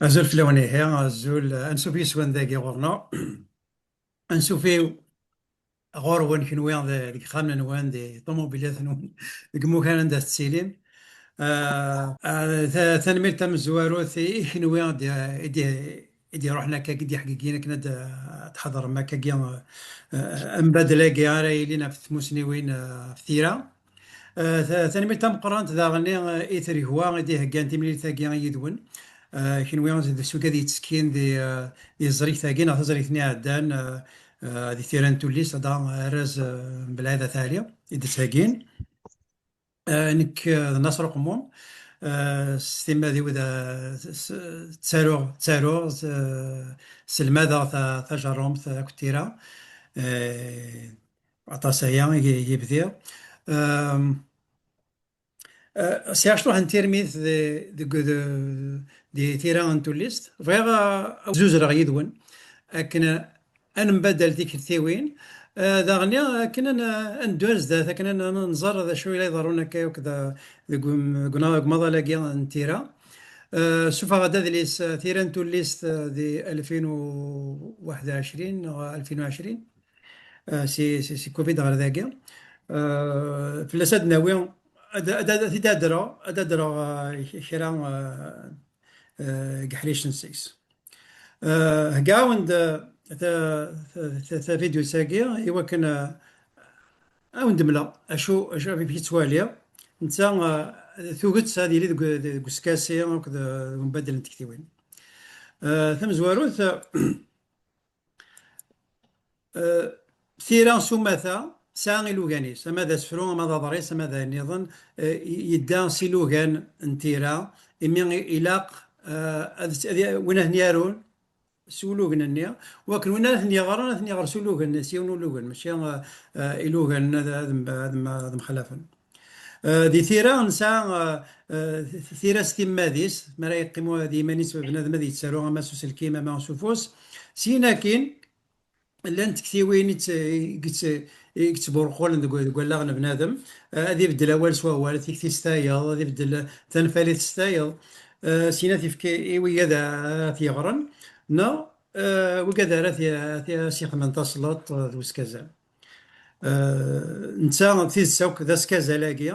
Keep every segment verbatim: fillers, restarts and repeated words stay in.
Azul fell-awen ihi, azul, ansuf yes-wen dagi ɣur-neɣ. Ansuf-iw ɣur-wen kenwi de-, deg ixxamen-nwen, di ṭumubilat-nwen, deg imukan anda tettilim. Ah, ah, ta-, tanemmirt tamezwarut i, i kenwi d-, i d-, i d-iruḥen akka, i d-iḥeggiyen akken ad d-, ad d-tḥeḍrem akkagi, ah, ambadel-agi ara yilin ɣef tmusniwin, ah, ɣef tira. Eh, ta-, tanemmirt tameqqrant daɣen i, i Tregwa i d-iheggan timlilit-agi yid-wen. Eh, kenwi d sugad yettekkin di, eh, di teẓrigt-agi neɣ taẓrigt-nni iɛeddan, eh, eh, di tira n tullist, da arraz, eh, n Belɛid At Ɛli i d-ttheggin. Eh, nekk, eh, d Naṣer Uqemmum, eh, s timmad-iw d, s-, s-, ttaruɣ, ttaruɣ, s-, selmadeɣ ta-, tajerrumt akked tira. Eh, aṭas aya i, i bdiɣ. Ehm, Eh, sɛiɣ cṭuḥ n tirmit di, deg, di, di tira n tullist. Bɣiɣ, eh, ad zuzreɣ yid-wen akken ad nembaddal tiktiwin, eh, daɣen akken ad n-, ad neddu ar zdat, akken ad n-, ad nẓer d acu i la iḍerrun akka akk da-, deg um-, deg una-, deg umaḍal-agi n tira. Eh, sufeɣ-d adlis, eh, Tira n tullist, eh, di ألفين وواحد وعشرين neɣ ألفين وعشرين. Eh, si, si, si covid ɣer dagi. Eh, fell-as ad nawi, ad, ad, ad t-id-adreɣ, ad adreɣ, eh, k-, kra, eh, eh, deg iḥricen seg-s. Eh, heggaɣ-awen-d, eh, ta-, ta-, ta-, tavidyut-agi i wakken, eh, ad awen-d-mleɣ acu, acu amek i yettwaliɣ. Netta, eh, tuget ad yili deg, deg uskasi akked, eh, umbaddel n tektiwin. Eh, tamezwarut, eh, Eh, tira s umata tesɛa ilugan-is, ama d asefru, ama d aḍris, ama d ayen nniḍen, eh, yedda s ilugan n tira, imi i-, ilaq, eh, ad, ad, win ad ten-yarun s ulugen-nni, wakken win ad ten-yeɣren, ad ten-yeɣer s ulugen, s yiwen ulugen, mačči, eh, eh, ilugan ad, ad, ad, ad mxalafen. Eh, di tira nesɛa, eh, eh, tira s timmad-is, mi ara yeqqim d yiman-is bnadem ad yettaru ama s uselkim ama s ufus. Syin akkin, llant tektiwin i tt-, i tt-, i yettburqulen deg, deg wallaɣ n bnadem. Eh, ad ibeddel awal s wawal, tikti s tayeḍ, ad ibeddel tanfalit s tayeḍ. Eh, syin ad t-ifk i wigad ara t-yeɣren, neɣ, eh, wigad ara t-, ara t-, ara s-ixedmen tasleḍt, eh, d uskazal. Eh, netta tidet akk d askazal-agi.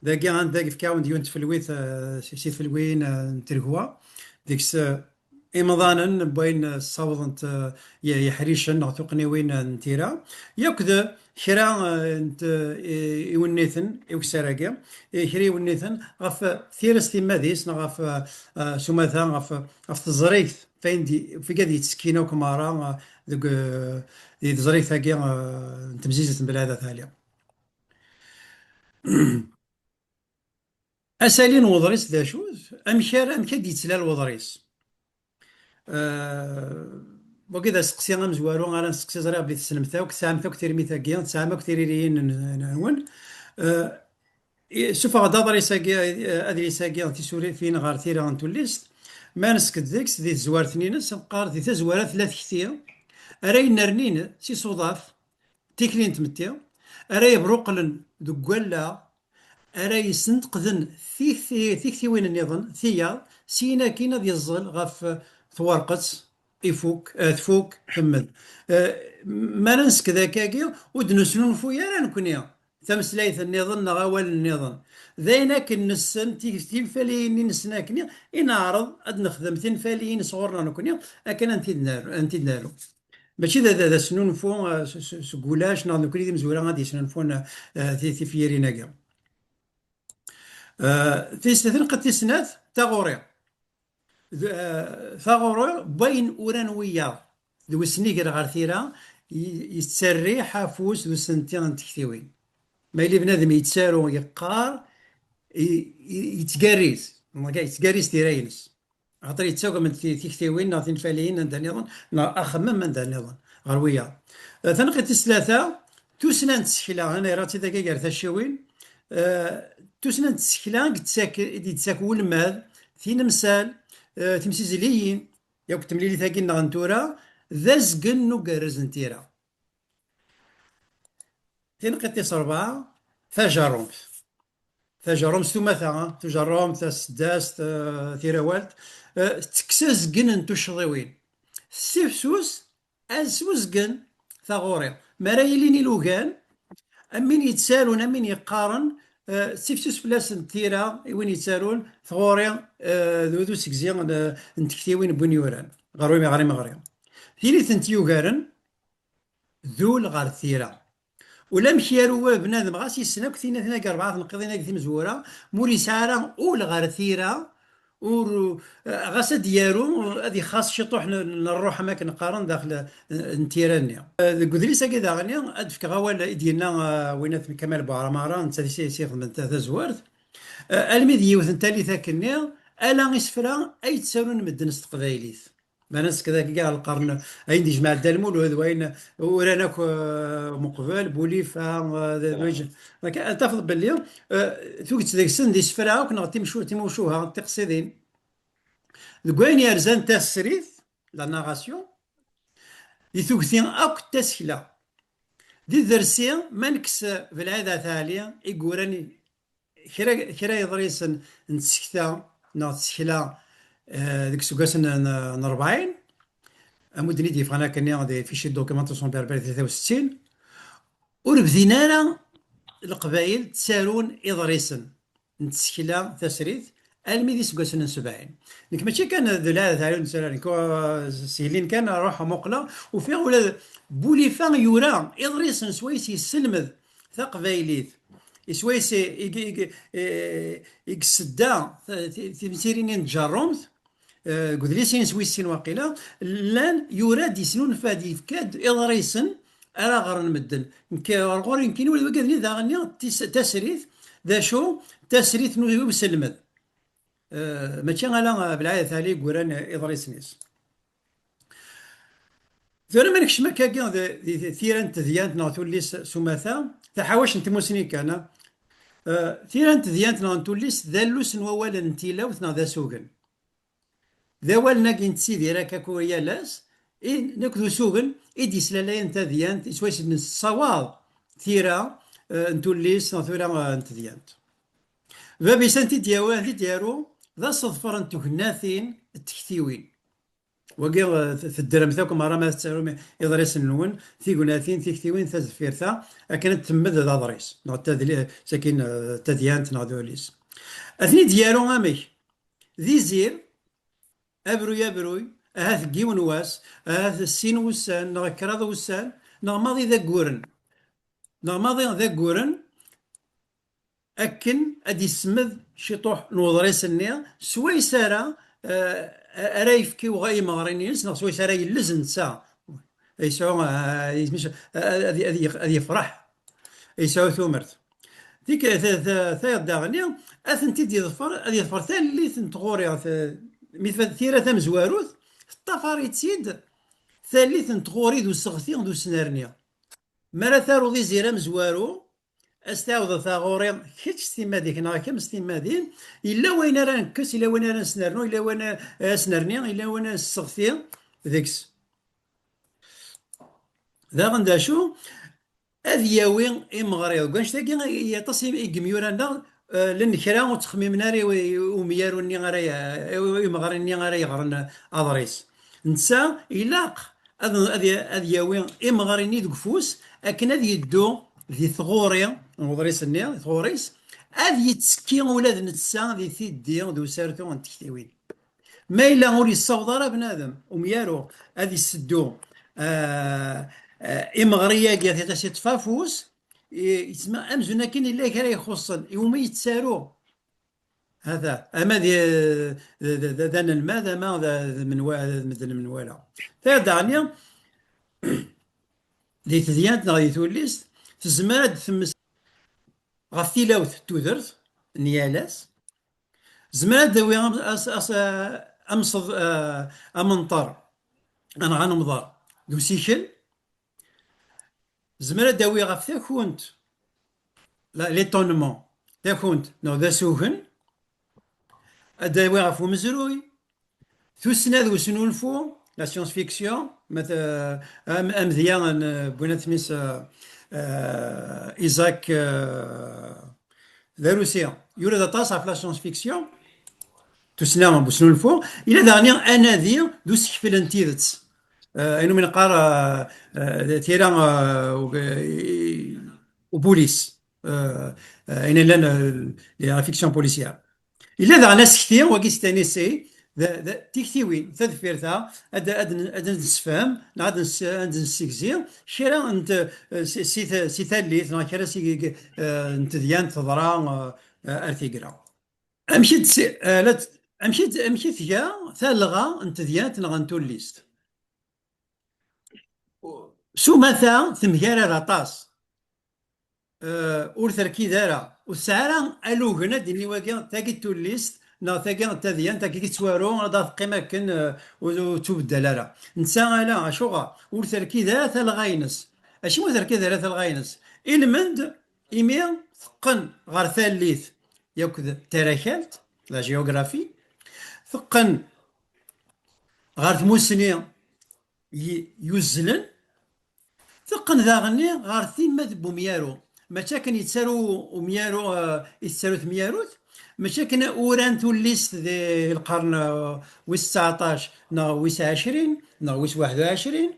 Dagi anda yefka-awen-d yiwen tfelwit, eh, si, si tfelwiyin, eh, n Tregwa. Deg-s, eh, imḍanen n wayen, eh, ssawḍent, eh, y-, yeḥricen neɣ tuqniwin, eh, n tira. Yakk d kra, eh, n t-, i, iwenniten, i ukessar-agi, i kra iwenniten ɣef, eh, tira s timmad-is neɣ ɣef, eh, eh, s umata, ɣef, ɣef teẓrigt, f ayen di, f wigad yettekkin akk merra, eh, deg, eh, di teẓrigt-agi, eh, n temzizit n Belɛid At Ɛli. Asali n uḍris d acu-t? Amek ara, amek ad d-yettlal uḍris? Eh, wagi d aseqsi amezwaru ara nseqsi, ẓriɣ belli tessnemt akk, tesɛamt akk tirmit-agi, tesɛam akk tiririyin n-, n-, nwen. Eh, i-, sufeɣ-d aḍris-agi, eh, adlis-agi, tisurifin ɣer tira n tullist. Ma nesked deg-s di tezwart-nni-ines, neqqar di tazwara tella tekti, ara yennernin s isuḍaf, tikli n tmetti, ara yebruqlen deg wallaɣ, ara yesneqden tikti-, tiktiwin nniḍen, tiyaḍ, syin akkin ad yeẓẓel ɣef twerqet, ifuk, eh, tfuk, temmed. Eh, ma ara nsekd akkagi, ur d-nesnunfuy ara nekni tameslayt nniḍen neɣ awal nniḍen. D ayen akken nessen, ti-, tinfaliyin i nessen akkenni, i neɛreḍ ad nexdem tinfaliyin sɣur-neɣ nekni, akken ad tent-id-naru, ad tent-id-naru. Mačči d, d, d asnunfu, eh, s, s, seg ulac, neɣ nekni d imezwura ad yesnunfun, eh, ti-, tifyirin-agi. Eh, tis-, taneqqiḍt tis snat, taɣuri. D, eh, taɣuri, n wayen uran wiyaḍ, d wesniger ɣer tira, y-, yettarriḥ afus d usenti n tektiwin. Ma yella bnadem yettaru, yeqqar, y-, y-, yettgerriz, yettgerriz tira-ines. Axaṭer yettagem ti-, tiktiwin neɣ tinfaliyin anda nniḍen, neɣ axemmem anda nniḍen, ɣer wiyaḍ. Eh, taneqqiḍt tis tlata, tussna n tsekla, ad nɣer-tt-id akka gar tacciwin. Eh, tussna n tsekla i yettak, i d-yettak welmad, tinemsal, eh, timsizliyin, yakk temlilit-agi nneɣ n tura, d azgen n ugerrez n tira. Tineqqiḍt tis rebɛa, tajerrumt. Tajerrumt s umata, ha? Tujerrumt, taseddast, eh, tirawalt. Eh, tekkes azgen n tuccḍiwin. Tessifsus ad swezgen taɣuri. Mi ara yilin ilugan, am win yettarun, am win yeqqaren, eh, tessifsus fell-asen tira, i win yettarun tɣuri, eh, d, d usegzi n, n tektiwin n win yuran ɣer win, ɣer imeɣri. Tili tent yugaren, d ul ɣer tira. Ulamek yaru wa bnadem, ɣas yessen akk tinatin-agi rebɛa tneqqiḍin-agi timezwura, ma ur yesɛi ara ul ɣer tira, ur, ɣas ad d-yaru, ad ixaṣ ciṭuḥ n, n ṛṛuḥ, am akken qqaren, daxel n, n tira-nni. Deg udlis-agi daɣen, ad d-fkeɣ awal i d-yenna, eh, win at Kamal Buɛramara, netta i s-, i s-ixedmen ta-, tazwart. Eh, almi d yiwet n tallit akkenni, ala isefra ay ttarun medden s teqbaylit. Ma nessekd akka ɣer lqern, ayen d-yejmeɛ Dda Lmulud, wayen uran akk, eh, Meqbel, Bulifa, eh, d, d, akka, ad tafeḍ belli, eh, tuget deg-sen d isefra akk neɣ timucu-, timucuha, tiqsiḍin. Deg wayen yerzan tasrit, la narration, di tugti akk d tasekla. Di dersi, ma nekkes Belɛid At Ɛli i yuran kra, kra iḍrisen n tsekta neɣ tsekla, eh, deg iseggasen n, n rebɛin, am udden i d-yeffɣen akkenni des fichiers de documentation berbère tlata u settin, ur bdin ara Leqbayel ttarun iḍrisen n tsekla tasrit almi d iseggasen n sebɛin. Nekk mačči kan d la tɛayun sara, nekk, uh, s-, shelin kan, ruḥ muqleɣ, ufiɣ ula d Bulifa yura iḍrisen swayes yesselmed taqbaylit, swayes i, i, i, i, i yessedda t-, t-, timsirin n tjerrumt, eh, deg udlis-ines wis sin waqila, llan yura-d, yesnulfa-d, yefka-d iḍrisen ara ɣren medden. Nekk, ɣer ɣur-i nekkini, ula d wigad-nni daɣen-nni, tis-, tasrit, d acu? Tasrit n uselmed. Eh, mačči ala, eh, Belɛid At Ɛli i yuran iḍrisen-is. Tura ma nekcem akkagi di, di tira n tedyant neɣ tullist s umata, taḥawact n tmusni kan, eh, tira n tedyant neɣ n tullist d allus n wawalen n tilawt neɣ d asugen. D awalen-agi nettidir akka yal ass, i, nekk d usugen i d-yeslalayen tadyant, i swayes nessawaḍ tira, eh, n tullist neɣ tura, eh, n tedyant. Bab-is ad t-id-yawi, ad t-id-yaru, d aseḍfer n tegnatin d tektiwin. Wagi, eh, t-, teddremt akk merra ma tettarum iḍrisen-nwen, tignatin, tiktiwin, tazeffirt-a, akken ad temmed d aḍris, neɣ tadli-, sakin, eh, tadyant neɣ d ullis. Ad ten-id-yaru amek? D izir, abruy abruy, ahat deg yiwen wass, ahat sin wussan, neɣ kraḍ wussan, neɣ maḍi d agguren. Neɣ maḍi d agguren, akken ad d-ismed ciṭuḥ n uḍris-nni, swayes ara, eh, ara yefk i uɣ-, imeɣri-ines, neɣ swayes ara yellez netta. Yesɛu, eh, isem-is, eh, ad, ad, ad yefreḥ. Yesɛu tumert. Tik, ta, ta, tayeḍ daɣen, ad tent-id-yeḍfer, ad yeḍfer tallit n tɣuri, t-, mi tfa-, tira tamezwarut, teṭṭafar-itt-id tallit n tɣuri d useɣti d usnerni. Mi ara taruḍ izir amezwaru, ad s-tɛawdeḍ taɣuri kečč s timmad-ik neɣ kemm s timmad-im, yella wayen ara nekkes, yella wayen ara nesnernu, yella wayen ara nesnerni, yella wayen ara nesseɣti deg-s. Daɣen d acu? Ad yawi imeɣri. Deg wanect-agi, i, aṭas i, i yemyuran daɣ, eh, llan kra ur ttxemmimen ara i, i umyaru-nni ara y-, i, i umeɣri-nni ara yeɣren aḍris. Netta ilaq ad, ad, ad yawi imeɣri-nni deg ufus akken ad yeddu di tɣuri n uḍris-nni, di tɣuri-s, ad yettekki ula d netta di tiddi d usartu n tektiwin. Ma yella ur yessaweḍ ara bnadem umyaru ad iseddu, ah, ah, imeɣri-agi, ad as-iṭṭef afus, i-, yettma-, amzun akken yella kra ixuṣṣen, iwumi yettaru. Hata, ama d, d, d, d, d anelmad, ama d, d menwa-, d medden menwala. Tayeḍ daɣen, di tedyant neɣ di tullist, tezmer ad d-temmes ɣef tilawt n tudert n yal ass, tezmer ad d-tawi am-, as-, as-, amseḍ-, eh, amenṭer, neɣ anemḍer d usikel, tezmer ad d-tawi ɣef takunt, la, l'étonnement, takunt neɣ d asugen, ad d-tawi ɣef umezruy, tussna d usnulfu, la science-fiction, ma t-, am-, amedya n, n, n, eh, Isaac, eh, d arusi, yura-d aṭas ɣef la science-fiction. tussna n usnulfu, yella daɣen anadi d usekfel n tidet. Eh, ayen umi neqqar, eh, eh, tira, eh, u-, eh, ubulis, eh, eh, ayen llan, eh, la fiction policière. Yella daɣen asekti, wagi c'est un essai, d, d tiktiwin, tadfirt-a, ad, ad, ad nessefhem, neɣ ad ness-, ad nessegzi, kra n t-, si, si, si tallit, neɣ kra si, eh, n tedyant teḍra, eh, ar tigra. Amek i d-, eh, la t-, amek i d-, amek i tga talɣa n tedyant neɣ n tullist? S umata, temgarad aṭas. Eh, ur terkid ara, ur tesɛi ara alugen ad d-tini wagi, tagi d tullist, neɣ tagi d tadyant, tagi i tettwaru, ad teqqim akken, eh, ur, ur tubeddal ara. Netta ala, acuɣer? Ur terkid ara talɣa-ines. Acimi ur terkid ara talɣa-ines? Ilmend, imi teqqen ɣer tallit yakk d tarakalt, la géographie, teqqen ɣer tmussni y-, yuzzlen, teqqen daɣenni ɣer timmad n umyaru. Mačči akken yettaru umyaru, eh, i tettaru temyarut, mačči akken uran tullist di lqern, eh, wis tseɛṭac neɣ wis ɛecrin neɣ wis waḥed u ɛecrin.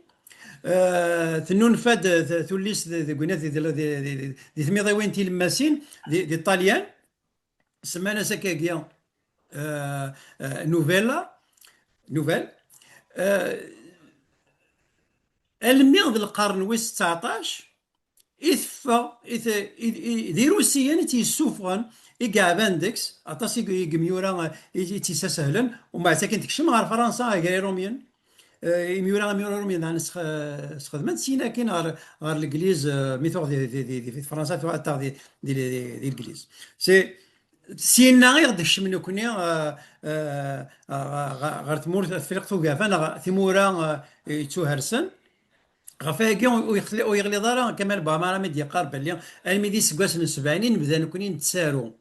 Eh, tennunfa-d, eh, t-, tullist di, deg winat di, di, di, di, di tmiḍiwin tilemmasin di, di Ṭṭalyan. Semman-as akkagi, eh, eh, Novella, Nouvelle. Eh, almi d lqern wis tseɛṭac, i teffeɣ, i te-, i, i, d Irusiyen i tt-yessufɣen, i yeɛban deg-s, aṭas i, i yemyura, eh, i, i tt-yessasehlen, u mbeɛd akken tekcem ɣer Fransa, gar Irumyen. Eh, imyura, imyura Irumyen, daɣen sx-, sxedmen-t syin akin ɣer, ɣer Legliz, eh, mi tuɣ di, di, di, di, di Fransa, tuɣ aṭaɣ di, di, di, di Legliz. C'est, syenna i ɣ-d-kecmen nekni, eh, eh, ɣ-, ɣ-, ɣer tmurt, Tefriqt Ugafa, neɣ timura, eh, yettuhersen. Ɣef wayagi ur, ur yexli-, ur yeɣliḍ ara Kamal Buɛmara mi d-yeqqar belli almi d iseggasen n sebɛin i nebda nekni nettaru.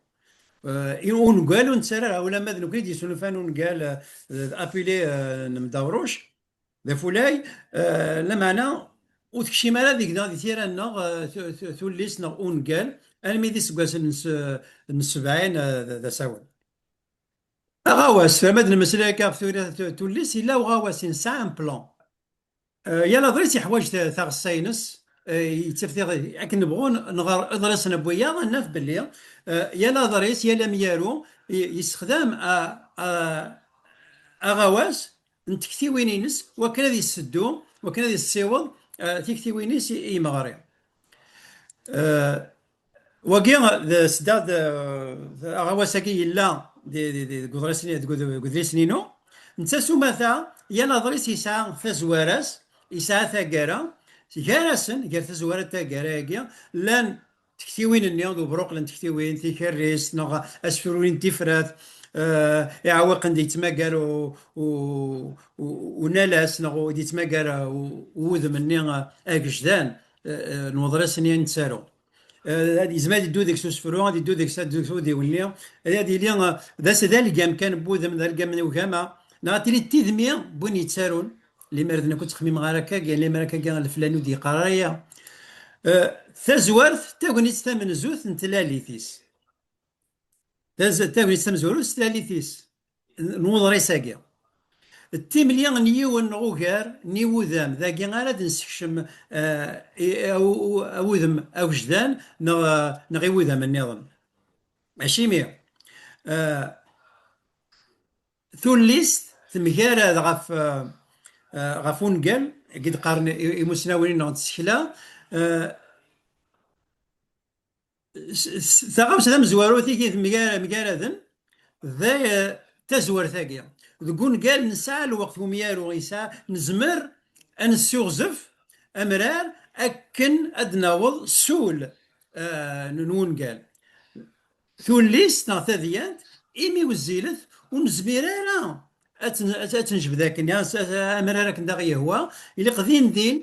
Eh, i ungal ur nettarra ara, ulamma d nekni d-yesnulfan ungal, eh, d Apulé, eh, n Mdawruc, d Afulay, eh, lameɛna ur tekcim ara deg-neɣ di tira-nneɣ, eh, tu-, tu-, tullist neɣ ungal, almi d iseggasen n s-, n sebɛin, eh, d, d asawen. Aɣawas, ma d-nemmeslay akka ɣef tura tu-, tullist, yella uɣawas, nesɛa un plan. Eh, yal aḍris yeḥwaǧ ta-, taɣessa-ines, eh, yettaf tiɣ-, akken nebɣu n-, nɣer iḍrisen n wiyaḍ, ad naf belli, eh, yal aḍris, yal amyaru, i-, yessexdam a-, a-, aɣawas n tektiwin-ines, wakken ad yesseddu, wakken ad yessiweḍ, eh, tiktiwin-is i, i yimeɣri. Eh, wagi, d, sda d, d aɣawas-agi yella di, di, di, deg uḍris-, deg ud-, deg udlis-inu. Netta s umata, yal aḍris yesɛa tazwara-s, yesɛa taggara, gar-asen, gar tazwara d taggara-agi, llan tektiwin-nni, d ubruqel n tektiwin, tikerrist, neɣ asefru n tifrat, eh, iɛewwiqen d-yettmagar u-, u-, u-, unalas, neɣ u-, d-yettmagar u-, wudem-nni, eh, agejdan, eh, eh, n uḍris-nni i nettaru. Eh, ad yezmer ad yeddu deg-s usefru, ad yeddu deg-s, ad yeddu deg udiwen-nni, ad yili, eh, d as-, d algam kan n wudem, d algam n ugama, neɣ ad tili d tidmi n win yettarun. Limer d nekk ur ttxemmimeɣ ara akkagi, limer akkagi leflan ur d-yeqqar ara aya. Eh, tazwart, tagnit tamenzut n tlalit-is. Taz-, tagnit tamezwarut s tlalit-is n, n uḍris-agi. D timli n yiwen neɣ ugar n iwudam, dagi ara d-nessekcem, eh, i, i, u-, u-, awudem agejdan neɣ, eh, neɣ iwudam nniḍen. Acimi? Eh, tullist temgarad ɣef, eh, eh, ɣef ungal, i d-qqaren i-, imusnawen neɣ n tsekla, eh, s-, s-, taɣawsa tamezwarut i temgar-, mgaraden d, eh, tazwart-agi. Deg ungal nesɛa lweqt umyaru, yesɛa, nezmer ad nessiɣzef amrar akken ad d-naweḍ s ul, eh, n, n wungal. Tullist neɣ tadyant, imi wezzilet, ur nezmir ara ad ten-, ad, ad tt-nejbed akken, ya, s-, amrar akken d aɣ-yehwa, ilaq din din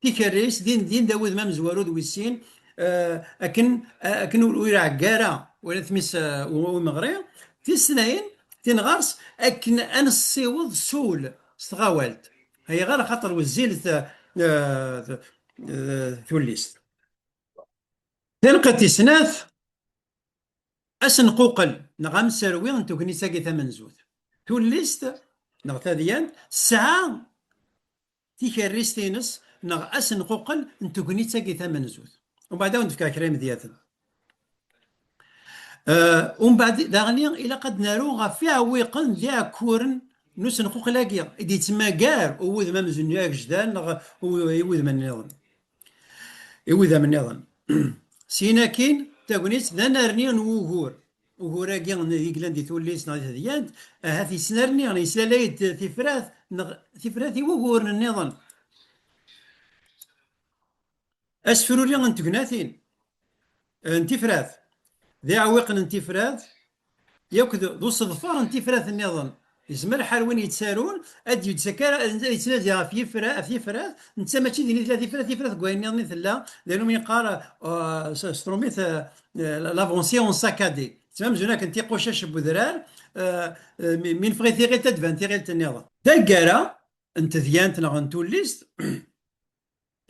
tikerrist, din din d awudem amezwaru d wis sin, eh, akken, eh, akken ur, ur iɛegga ara, wala tmis, eh, u-, umeɣri, tis tnayen, tin ɣer-s, akken ad nessiweḍ s ul, s tɣawalt. Ayɣer? Axaṭer wezzilet, eh, eh, tullist. Tanqiḍt tis snat, asenquqel. neɣ amserwi n tegnit-agi tamenzut. Tullist neɣ tadyant tesɛa tikerrist-ines neɣ asenquqel n tegnit-agi tamenzut. Umbeɛd ad wen-d-fkeɣ kra imedyaten. Eh, umbeɛd daɣen ilaq ad naru ɣef iɛewwiqen d iɛekkuren n usenquqel-agi i d-yettmagar uwudem amezwaru agejdan neɣ u-, i wudem nniḍen. I wudam nniḍen. Syin akkin, tagnit d anerni n wugur. Ugur-agi n-, i yellan di tullist neɣ di tedyant, ahat yesnerni, yeslalay-d tifrat, neɣ tifrat i wuguren nniḍen. Asefruri n tegnatin, n tifrat, d iɛewwiqen n tifrat, yakk d, d useḍfar n tifrat nniḍen. Yezmer lḥal win yettarun ad d-yettaki ara, ad yettnadi ɣef yifra-, ɣef tifrat, netta mačči din i tella tifrat, tifrat deg wayen nniḍen i tella, d ayen umi yeqqar, uh, s, s trumit, uh, l'avancée en saccadé. Tettma amzun akken tiqucac n wedrar, uh, uh, mi, mi neffeɣ i tiɣilt ad d-tban tiɣilt nniḍen. Taggara n tedyant neɣ n tullist,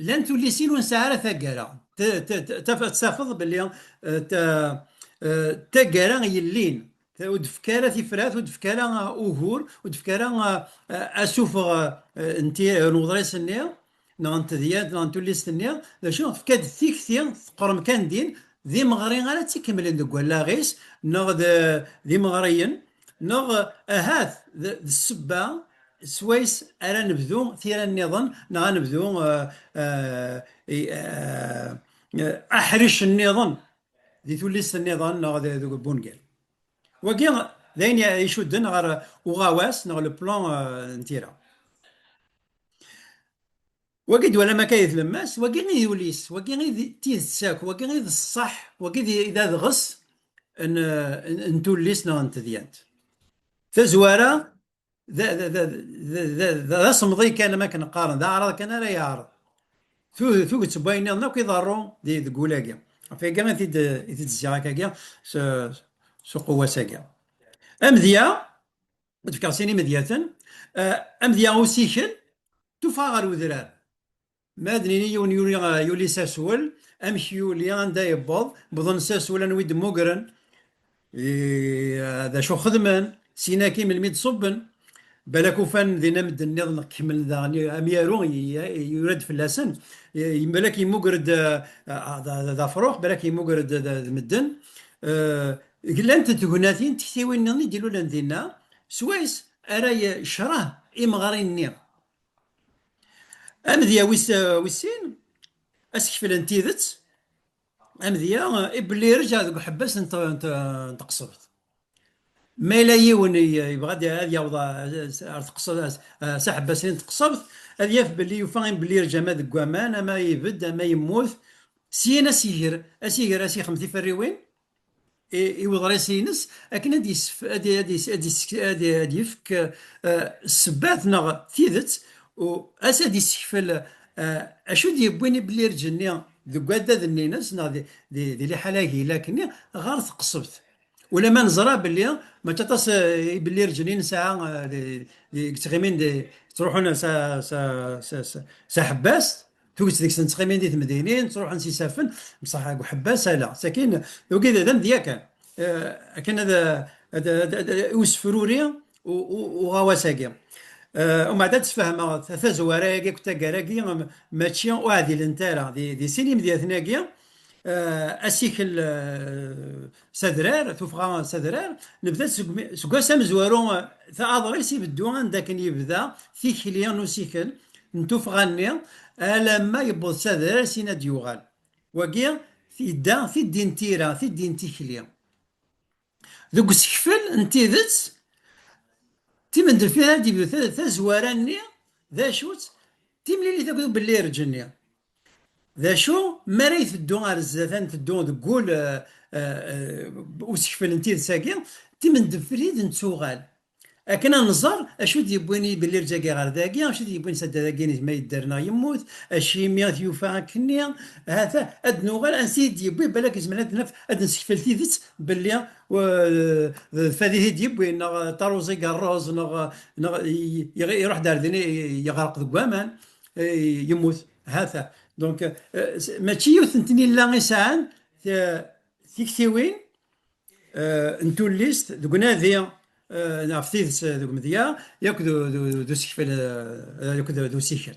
llan tullisin ur nesɛi ara taggara. T-, t-, t-, taf-, ad tafeḍ belli, eh, ta-, eh, taggara yellin. Ta-, ur d-tefka ara tifrat, ur d-tefka ara, eh, ugur, ur d-tefka ara, eh, eh, asufeɣ, eh, n ti-, n uḍris-nni, neɣ n tedyant, neɣ n tullist-nni. D acu, tefka-d tikti, teqqrem kan din, d imeɣri ara tt-ikemmlen deg wallaɣ-is, neɣ d, d imeɣriyen, neɣ ahat d, d ssebba swayes ara nebdu tira nniḍen, neɣ ad nebdu, eh, eh, i, eh, eh, aḥric nniḍen di tullist nniḍen neɣ d, deg wungal. Wagi d ayen icudden ɣer uɣawas neɣ le plan, eh, n tira. Wagi d-twalam akka di tlemmast, wagi i d ul-is, wagi i d tidet akk, wagi i d ṣṣeḥ, wagi i d, i d adɣes n, n, n tullist neɣ n tedyant. Tazwara d, d, d asemḍi kan, am akken qqaren, d aɛraḍ kan ara yeɛreḍ. Tu-, tuget n wayen nniḍen akk iḍerru di, deg wul-agi. Ɣef wagi i t-id, i t-id-zziɣ akkagi s, s uqewwas-agi. Amedya, ad fkeɣ sin imedyaten, eh, amedya usikel, tuffɣa ɣer udrar. Ma ad nini yiwen yuli, eh, yuli s aswel, amek yuli, anda yewweḍ, wwḍen s aswel, anwa i d-mmugren, i, eh, d acu xedmen, syin akkin melmi d-ṣubben. Balak ufan dinna medden nniḍen kemmlen daɣen amyaru, i, i, yura-d fell-asen. I, balak yemmuger-d, eh, d, d, d afrux, balak yemmuger-d d, d medden. Eh, llant tegnatin, tektiwin nniḍen i d-ilulen dinna, swayes ara yecreh imeɣri-nni. Amedya wis, wis sin, asekfel n tidet, amedya, eh, i belli ireǧǧa deg uḥebbas n t-, n t-, n teqsebt. Ma yella yiwen i, yebɣa ad, ad yaweḍ a-, ar teqsebt, a-, s aḥebbas-nni n teqsebt, ad yaf belli yufa belli ireǧǧa ama deg waman, ama ibedd, ama yemmut. Syin as-iger, as-iger, as-ixem tiferriwin i, i uḍris-ines, akken ad yesf-, ad, ad, ad, ad yefk, eh, ssebbat neɣ tidet, u as ad yessekfel, eh, acu d-yewwin i belli ireǧǧa-nni deg waddad-nni-ines neɣ di, di, di liḥala-agi ilak-nni ɣer teqsebt. Ulamma neẓra belli mačči aṭas, eh, i belli ireǧǧa-nni nesɛa, eh, di, di, i yettɣimin di, ttruḥun s, s, s, s, s aḥebbas, tuget deg-sen ttɣimin di temdinin, ttruḥun s isaffen, bṣaḥ deg uḥebbas, ala. Sakin, wagi d, d amedya kan. Eh, akken ad, ad, ad, ad, i usefruri u, u, uɣawas-agi. Eh, umbeɛd ad d-sfehmeɣ ta-, tazwara-agi akked taggara-agi, m-, mačči ur ɛdilent ara. Di, di sin imedyaten-agi, eh, asikel, eh, s adrar, tuffɣa s adrar, nebda seg mi, seg wass amezwaru, eh, ta-, aḍris ibeddu anda akken yebda tikli n usikel n tuffɣa-nni, alamma yewweḍ s adrar, syin ad d-yuɣal. Wagi, yedda tiddi n tira, tiddi n tikli. Deg usekfel n tidet, timendeffirt ad d-yebdu ta-, tazwara-nni, d acu-tt? Timlilit akked ubellireǧ-nni. D acu, mi ara iteddu ar zdat, ad nteddu deg wul, eh, eh, eh, usekfel n tidet-agi, timendeffirt nettuɣal. Akken ad nẓer acu d-yewwin ibellireǧ-agi ɣer dagi, acu d-yewwin s adad-agi ma yedder neɣ yemmut, acimi t-yufa akkenni, hata ad nuɣal ansi i d-yewwi, balak izmer ad naf, ad nsekfel tidet belli, eh, d fadit i d-yewwi, neɣ taruẓi deg rruẓ, neɣ, neɣ i-, i-, iruḥ-d ar din, i-, yeɣreq deg waman, eh, yemmut, hata. Donc, eh, s-, mačči yiwet n tnila i sɛan, eh, tiktiwin, eh, n tullist deg unadi, eh, ɣef tidet, eh, deg umedya, yakk d u-, d u-, d usekfel, eh, yakk d, d usikel.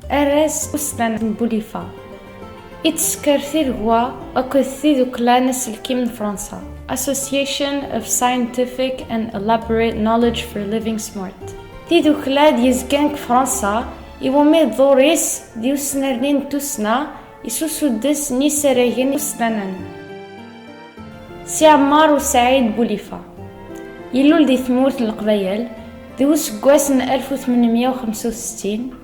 Arraz usnan n Bulifa. Ittesker tiregwa akked tidukla n aselkim n Fransa, Association of Scientific and Elaborate Knowledge for Living Smart. Tidukla d-yezgan deg Fransa, iwumi dduri-s d usnerni n tussna, s usuddes n yisaragen usnanen. Si Ɛemmar u Saɛid Bulifa. Ilul di tmurt n Leqbayel di useggas n alef u tmenmya u xemsa u settin,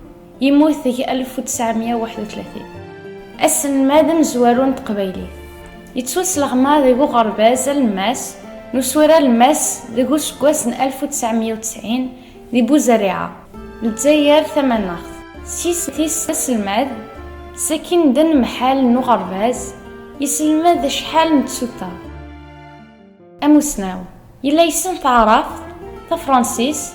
yemmut deg alef u tesɛemya u waḥed u tlatin. Aselmad amezwaru n teqbaylit. Yettwasleɣma deg uɣerbaz alemmas n uswir alemmas deg useggas n alef u tesɛemya u tesɛin di Buzerriɛa, Lezzayer Tamaneɣt. Sis tis aselmad, sakin d anemḥal n uɣerbaz, yeselmed acḥal n tsuta. Amusnaw, yella yessen taɛrabt, tafransist,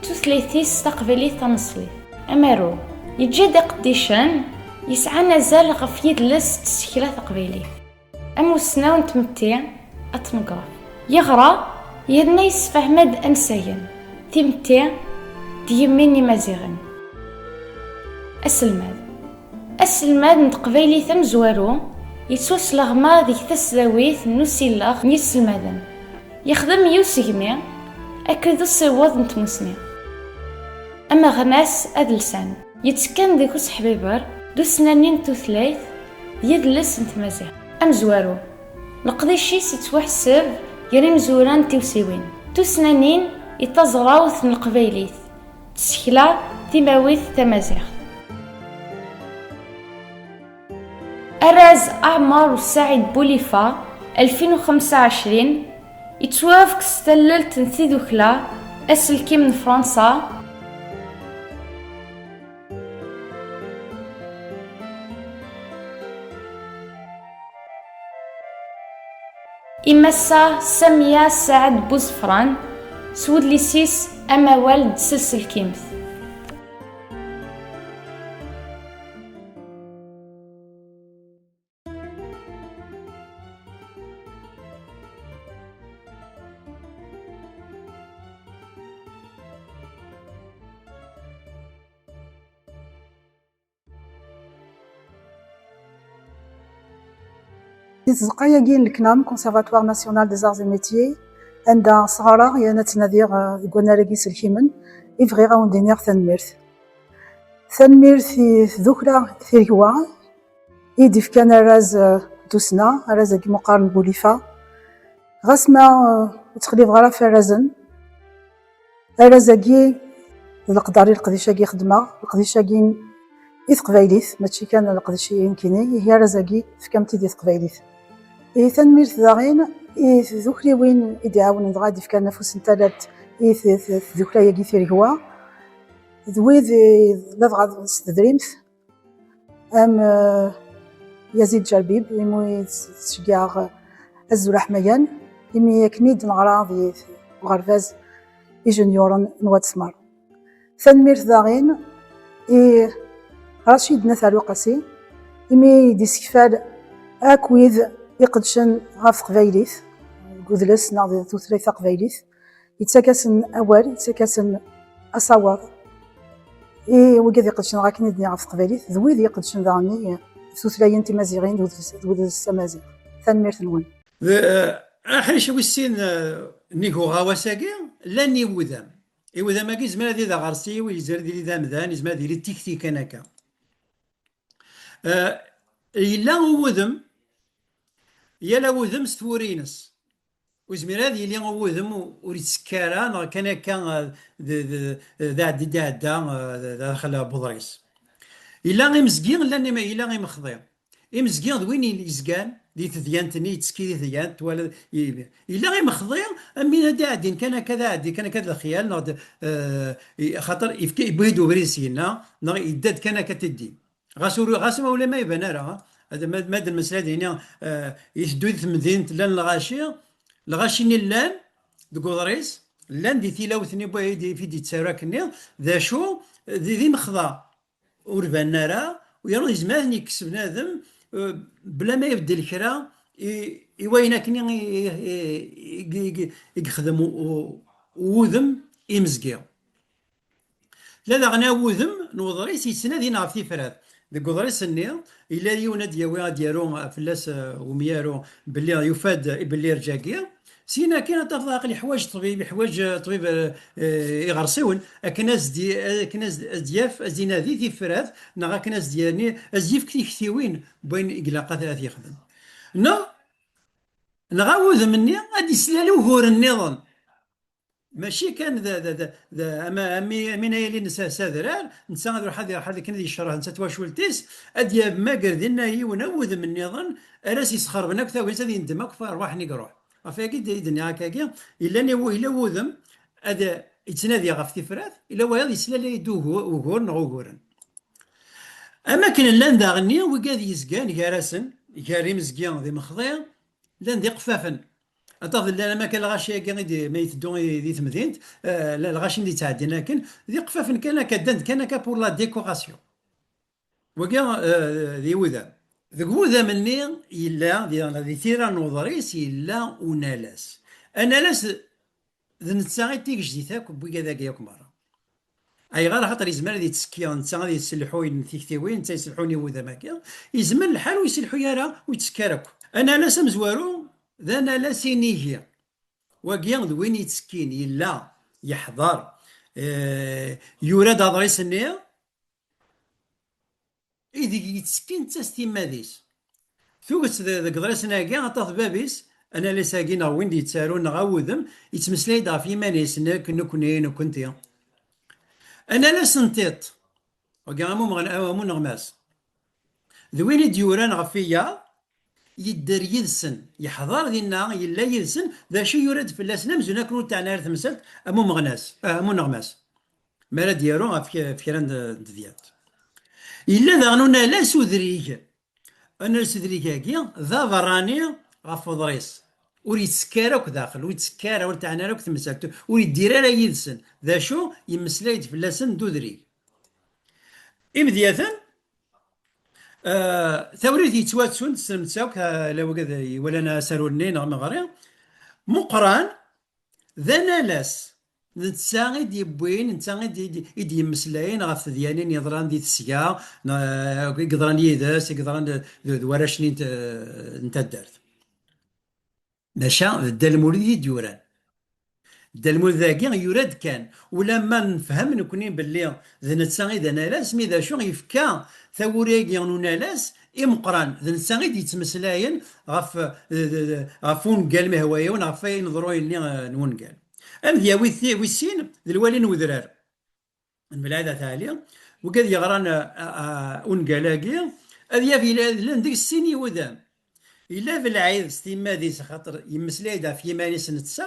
d tutlayt-is taqbaylit taneṣlit. Amaru, yeǧǧa-d iqeddicen yesɛan azal ɣef yidles d tsekla taqbaylit. Amusnaw n tmetti, atnegraf, yeɣra yerna yessefhem-d ansayen, timetti d yemmi n Imaziɣen. Aselmad, aselmad n teqbaylit amezwaru, yettwasleɣma deg tasdawit n usileɣ n yiselmaden. Yexdem i usegmi akked usiweḍ n tmusni. Ameɣnas adelsan, yettekkan deg useḥbiber d usnani n tutlayt d yidles n tmaziɣt. Amezwaru, leqdic-is yettwaḥseb gar imezwura n tiwsiwin, tusnanin i taẓrawt n leqbaylit, tsekla timawit tamaziɣt. Arraz Ɛmer u Saɛid Bulifa, alfin u xemsa u ɛecrin, yettwafk s tallelt n tidukla aselkim n Fransa, i Massa Samia Saɛd Buzefran s wedlis-is Amawal d tselselkimt. Di tzeqqa-agi n leknam, Conservatoire National des Arts et Métiers, anda sɣareɣ yerna ttnadiɣ, eh, deg wannar-agi iselkimen, i bɣiɣ ad wen-d-iniɣ tanemmirt. Tanemmirt i tdukla Tiregwa i d-ifkan arraz, eh, n tussna, arraz-agi meqqar n Bulifa. Ɣas ma, eh, ur ttqellibeɣ ara ɣef warrazen, arraz-agi d leqder i leqdic-agi xedmeɣ, leqdic-agi i teqbaylit, mačči kan leqdic i nekkini, ihi arraz-agi tefkam-t-id i teqbaylit. Ihi tanemmirt daɣen i tdukkliwin i d-iɛawnen dɣa ad d-ifkan afus n tallalt i t-, t-, tdukla-agi Tiregwa, d wid i, ladɣa s tedrimt, am, eh, Yazid Jerbib, imi i s-, s-, tceggɛeɣ azul aḥmayan, imi akken i d-neɣra di uɣerbaz ijenyuren n Wat Smer. Tanemmirt daɣen i Racid n At Ɛli Uqasi, imi i d-isekfal akk wid iqeddcen ɣef teqbaylit, deg udles neɣ di tutlayt taqbaylit, yettak-asen awal, yettak-asen asawaḍ. I wigad iqeddcen ɣer akken i d-nniɣ ɣef teqbaylit, d wid iqeddcen daɣen i tutlayin timaziɣin d udles, d udles amaziɣ. Tanemmirt-nwen. D, eh, aḥric wis sin, eh, nnig uɣawas-agi, llan iwudam. Iwudam-agi yezmer ad d-aɣersi, yezmer ad yili d amdan, yezmer ad yili d tikti kan akka. Eh, yella uwudem, yal awudem s twuri-ines. Ur yezmir ad yili uwudem u-, ur yettekka ara, neɣ kan akka, eh, d, d, d aɛeddi d-iɛedda, eh, d, d daxel n uḍris. Yella imezgi, llan im-, yella imexḍi. Imezgi d win yezgan di tedyant-nni, yettekki di tedyant, twala, i-, yella imexḍi, am win ad d-iɛeddin kan akka, d aɛeddi kan akka d lexyal, neɣ d, eh, i-, xaṭer yefka, yewwi-d ubrid syenna, neɣ yedda-d kan akka tiddi. Ɣas ur, ɣas ma ula ma iban ara, ad, ma, ma d-nmeslay dini, eh, iteddu di temdint, llan lɣaci, lɣaci-nni llan deg uḍris, llan di tilawt-nni, wwi-, i d-, i d-yettaru akkenni, d acu, d, d imexḍa. Ur banen ara, u yerna yezmer ad ten-yekkes bnadem, eh, bla ma ibeddel kra i, i wayen akken i, i, i, i, i, i yexdem u-, u-, wudem imezgi. La daɣen awudem n uḍris yettnadin ɣef tifrat. Deg uḍris-nni, yella yiwen ad d-yawi, ad d-yaru fell-as, eh, umyaru belli yufa-d belli irǧa-gi. Syin akin ad tafeḍ aql iḥwaǧ ṭṭbib, iḥwaǧ, eh, ṭṭbib, eh, eh, iɣersiwen, akken as-d-, akken as-d-, as-d-yaf, as-d-inadi tifrat, neɣ akken as-d-yerni, as-d-yefk tiktiwin n wayen i ilaq ad, ad t-yexdem. Neɣ, neɣ awudem-nni ad d-islal uguren nniḍen. Mačči kan d, d, d, d, ama, ami, ami yili s, s adrar, netta ad iruḥ ad iruḥ ad akken ad yecreh netta twacult-is, ad yemmager dinna yiwen awudem nniḍen ara s-yesxerben akk tagnit, ad yendem akk ɣef rrwaḥ-nni i iruḥ. Ɣef wagi i d-, i d-nniɣ akkagi, yella ni-, yella wudem ad yettnadi ɣef tifrat, yella wayeḍ yeslal-d ugu-, ugur neɣ uguren. Am akken llan daɣenni wigad yezgan gar-asen, gar imezgi d imexḍi, llan d iqeffafen. Ad tafeḍ llan am akka lɣaci-agi i d-, ma iteddu i, di temdint, eh, la-, lɣaci i d-yettɛeddin akken, d iqeffafen kan akka, ddan-d kan akka pour la décoration. Wagi, eh, d iwudam. Deg wudam-nni yella, di, di tira n uḍris, yella unalas. Analas d netta i d tigejdit akk n wigad-agi akk merra. Ayɣer? Axaṭer yezmer ad yettekki, netta ad yesselḥuy n tiktiwin, netta yesselḥun i wudam-agi, yezmer lḥal ur yesselḥuy ara, ur yettekki ara akk. Analas amezwaru d analas inigi. Wagi d win yettekkin, yella, yeḥḍer, eh, yura-d aḍris-nni, ideg yettekki netta s timmad-is. Tuget de-, deg iḍrisen-agi, aṭas bab-is, analas-agi neɣ win d-yettarun neɣ awudem, yettmeslay-d ɣef yiman-is, nekk, nekkni, nekkenti. Analas n tiṭ, wagi am umeɣn-, am uneɣmas. D win i d-yuran ɣef wiyaḍ, yedder yid-sen, yeḥḍer dinna, yella yid-sen, d acu yura-d fell-asen, amzun akken ur teɛni ara temsalt, am umeɣnas, ah, am uneɣmas. Mi ara d-yaru ɣef k-, ɣef kra n, n tedyant. Yella daɣen unalas udrig. Unalas udrig-agi d aberrani ɣef uḍris. Ur yettekki ara akk daxel, ur yettekki ara, ur teɛni ara akk temsalt, ur yeddir ara yid-sen. D acu? Yemmeslay-d fell-asen d udrig. Imedyaten, eh, tawrirt yettwattun, tessnemt-tt akk, eh, la wigad iwalan asaru-nni neɣ meɣri, Meqqran d analas, d netta i d-yewwin, netta i d-, i d-, i d-yemmeslayen ɣef tedyanin yeḍran di tesga, n-, i yeḍran yid-s, i yeḍran d, d, d warrac-nni n t-, n taddart. Maca d Dda Lmulud i d-yuran. Dda Lmulud-agi yura-d kan, ulamma nefhem nekni belli d netta i d analas, mi d acu yefka tawuri-agi n unalas i Meqqran, d netta i d-yettmeslayen ɣef, ɣef ungal, ma ihwa-yawen, ɣef wayen ḍruyen-nni, eh, n wungal. Ad yawi ti-, wis sin, d lwali n wedrar. N Belɛid At Ɛli, wigad yeɣran, a, a, a, ungal-agi, ad yaf yella, llan deg sin yiwudam. Yella Belɛid s timmad-is, axaṭer yemmeslay-d ɣef yiman-is netta,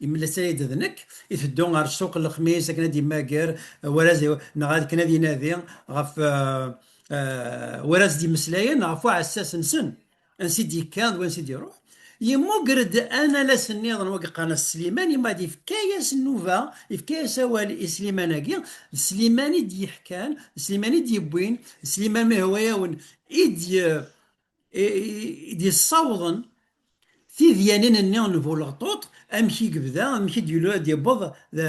yemmeslay-d d nekk, iteddu ɣer ssuq n lexmis akken ad yemmager, eh, war ad, neɣ akken ad inadi ɣef, eh, eh, war ad d-yemmeslayen ɣef uɛessas-nsen. Ansi d-yekka d wansi d-iruḥ. Yemmuger-d analas nniḍen, wagi qqaren-as Sliman, imma d yefka-yas nnuba, yefka-yas awal i Sliman-agi, d Sliman i d-yeḥkan, d Sliman i d-yewwin, d Sliman, ma ihwa-yawen, i d-, i, i, i d-yessawḍen tidyanin-nni n Buleɣṭuṭ, amek i yebda, amek i d-yuli ad d-yewweḍ d,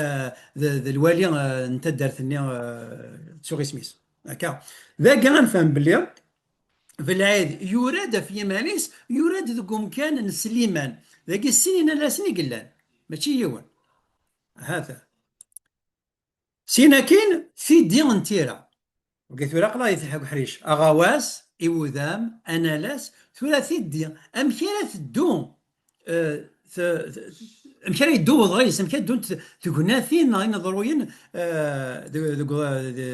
d, d lwali, eh, n taddart-nni, eh, ttuɣ isem-is. Akka. Dagi ad nefhem belli Belɛid yura-d ɣef yiman-is, yura-d deg umkan n Sliman. Dagi sin inalasen i yellan, mačči yiwen. Hata. Sin akin, tiddi n tira. Wagi tura aql-aɣ di Tḥa Uḥric. Aɣawas, iwudam, analas, tura tiddi. Amek ara teddu, eh, t-, t-, amek ara yeddu uḍris, amek ara ddunt tegnatin neɣ ineḍruyen, eh, deg, deg,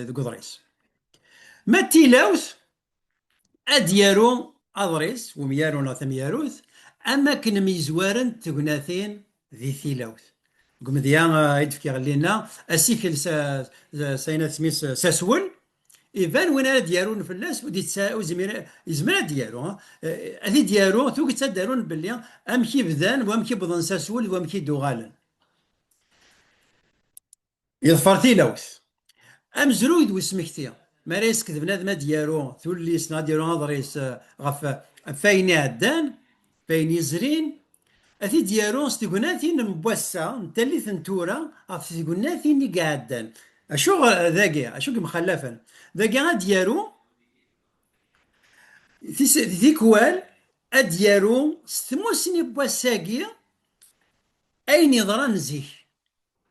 deg uḍris? Ma d tilawt, ad d-yaru aḍris, wemyaru neɣ tamyarut, am akken myezwarent tegnatin di tilawt. Deg umedya, eh, i d-fkiɣ llinna, asikel s, s, s ayen ad tmis, s aswel, iban win ara d-yarun fell-as, ur d-yetta-, ur zmir-, yezmer ad d-yaru, eh, ad t-id-yaru, tuget ad d-arun belli amek i bdan, wamek i wwḍen s aswel, d wamek i d-uɣalen. Yeḍfer tilawt. Amezruy d usmekti. mi ara yesked bnadem ad d-yaru tullist neɣ ad d-yaru aḍris, eh, ɣef, ɣef wayen iɛeddan, ɣef wayen yezrin, ad t-id-yaru s tegnatin n wass-a, n tallit n tura, ɣef tegnatin i iɛeddan. Acu, eh, dagi, acu i yemxallafen? Dagi ad d-yaru tis-, tikwal, ad d-yaru s tmusni n wass-agi ayen yeḍran zik.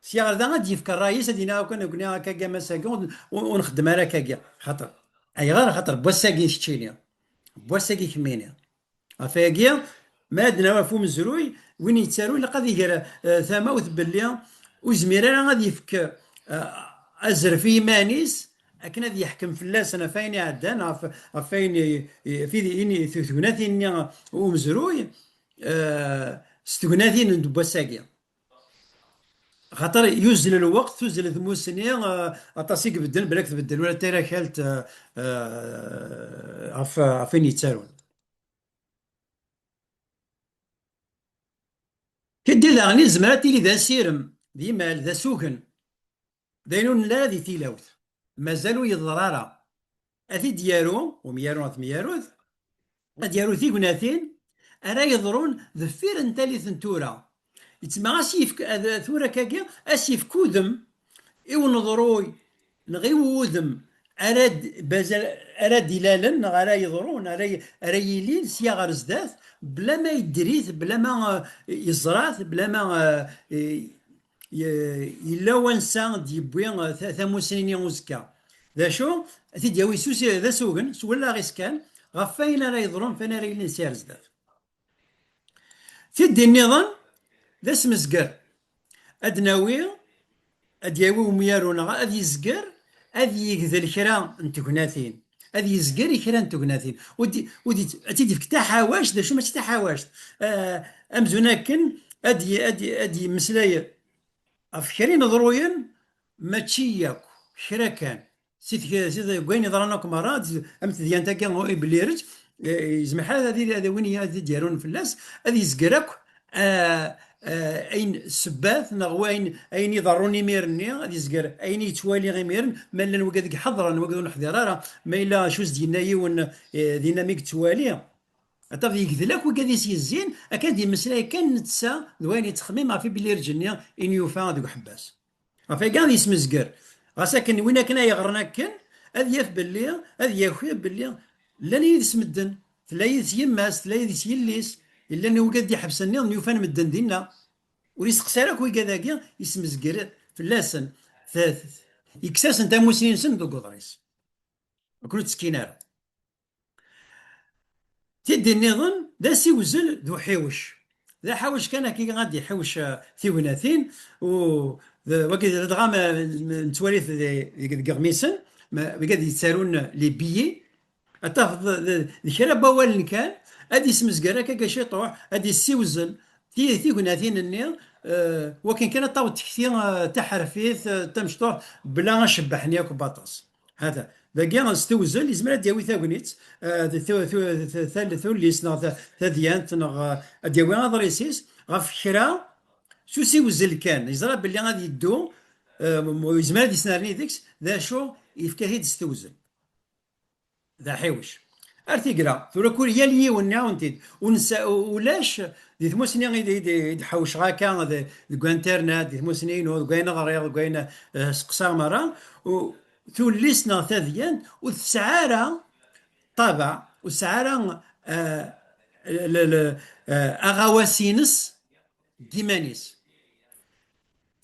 Sya ɣer da ad d-yefk ṛṛay-is, ad d-yini akk nekkni akkagi a mass-agi, ur, ur nxeddem ara akkagi. Xaṭer, ayɣer? Xaṭer n wass-agi keččini, n wass-agi kemmini. Ɣef wayagi, ma ad nawi ɣef umezruy, win yettarun ilaq ad iger, eh, tamawt belli ur yezmir ara ad yefk, eh, azref i yiman-is akken ad yeḥkem fell-asen ɣef wayen iɛeddan, ɣef, ɣef wayen i, i, ɣef i, i, tegnatin-nni umezruy, eh, s tegnatin n wass-agi. Xaṭer yuzzel lweqt, tuzzel tmussni, eh, aṭas i ibeddel, balak tbeddel ula d tirakalt, eh, eh, ɣef, ɣef wayen yettarun. Tiddi daɣen yezmer ad tili d asirem, d imal, d asugen, d ayen ur nelli ara di tilawt. Mazal ur yeḍra ara. Ad t-id-yaru umyaru neɣ temyarut, ad yaru tignatin ara yeḍrun deffir n tallit n tura. Yettma as-yefk, ad, tura akkagi, as-yefk udem i uneḍruy neɣ i wudem ara d-, bazal, ara d-ilalen neɣ ara yeḍrun, ara y-, ara yilin sya ɣer zdat, bla ma yedder-it, bla ma, eh, yeẓra-t, bla ma, eh, ye-, yella wansa d-yewwi, eh, ta-, tamusni-nni uzekka. D acu? Ad t-id-yawi s usi-, d asugen, s wallaɣ-is kan, ɣef wayen ara yeḍrun, ɣef wayen ara yilin sya ɣer zdat. Tiddi nniḍen, d asmezger. Ad nawi, ad yawi umyaru neɣ ad yezger, ad yegdel kra n tegnatin. Ad yezger i kra n tegnatin. Ur d-, ur d-, ad t-id-yefk taḥawact, d acu mačči taḥawact. Ah, amzun akken ad y-, ad y-, ad yemmeslay ɣef kra ineḍruyen, mačči yakk, kra kan. Si tg-, si tg-, deg wayen yeḍran akk merra, ad, am tedyant-agi i Bellireǧ, eh, yezmer ḥala ad, ad win i, ad d-yarun fell-as, ad yezger akk, eh, eh, ayen ssebbat neɣ wayen, ayen iḍerrun imir-nni, ad yezger ayen i yettwali imiren, ma llan wigad i iḥeḍren, wigad ur neḥḍir ara, ma yella acu s-d-yenna yiwen, eh, dinna mi yettwali. Ad tafeḍ yegdel akk wigad i s-yezzin, akken ad yemmeslay kan netta d wayen yettxemmim ɣef i Bellireǧ-nni i n-yufa deg uḥebbas. Ɣef wagi ad yesmezger. Ɣas akken win akken ay yeɣren akken, ad yaf belli, ad yaki belli llan yid-s medden. Tella yid-s yemma-s, tella yid-s yelli-s, llan wigad d-iḥebsen nniḍen yufan medden dinna. Ur iseqsi ara akk wigad-agi, yesmezger fell-asen. T-, t-, yekkes-asen tamusni-nsen deg uḍris. Ur ken-ur ttekkin ara. Tiddi nniḍen d asiwzel d uḥiwec. D aḥiwec kan akka ad d-iḥiwec, eh, tignatin, u d, wagi d ladɣa ma, ma nettwali-t di, deg, deg iɣmisen, ma, wigi ad yettarun les billets, ad tafeḍ d, d, d kra n wawalen kan, ad yesmezger akka ciṭuḥ, ad yessiwzel ti-, tignatin-nni, eh, wakken kan ad taweḍ tekti, eh, taḥerfit, eh, tamecṭuḥt, bla acebbeḥ-nni akk baṭas. Hata, dagi s tewzel, yezmer ad d-yawi tagnit, eh, d tu-, tu-, tu-, tal-, tullist neɣ ta-, tadyant, neɣ, eh, ad d-yawi aḍris-is ɣef kra s usiwzel kan. Yeẓra belli ad yeddu, eh, m-, yezmer ad yesnerni deg-s, d acu yefka-t-id s tewzel. D aḥiwec. Ar tigra, tura kul yal yiwen nniɣ-awen-t-id. Ur nsa-, u-, ulac di tmusni i d, i d, i d-ḥewceɣ akka d, deg internet, di tmusni-inu, deg wayen ɣriɣ, deg wayen, eh, seqsaɣ merra, u-, tullist neɣ tadyant ur tesɛi ara ṭṭabeɛ, ur tesɛi ara, eh, le, le, eh, aɣawas-ines deg yiman-is.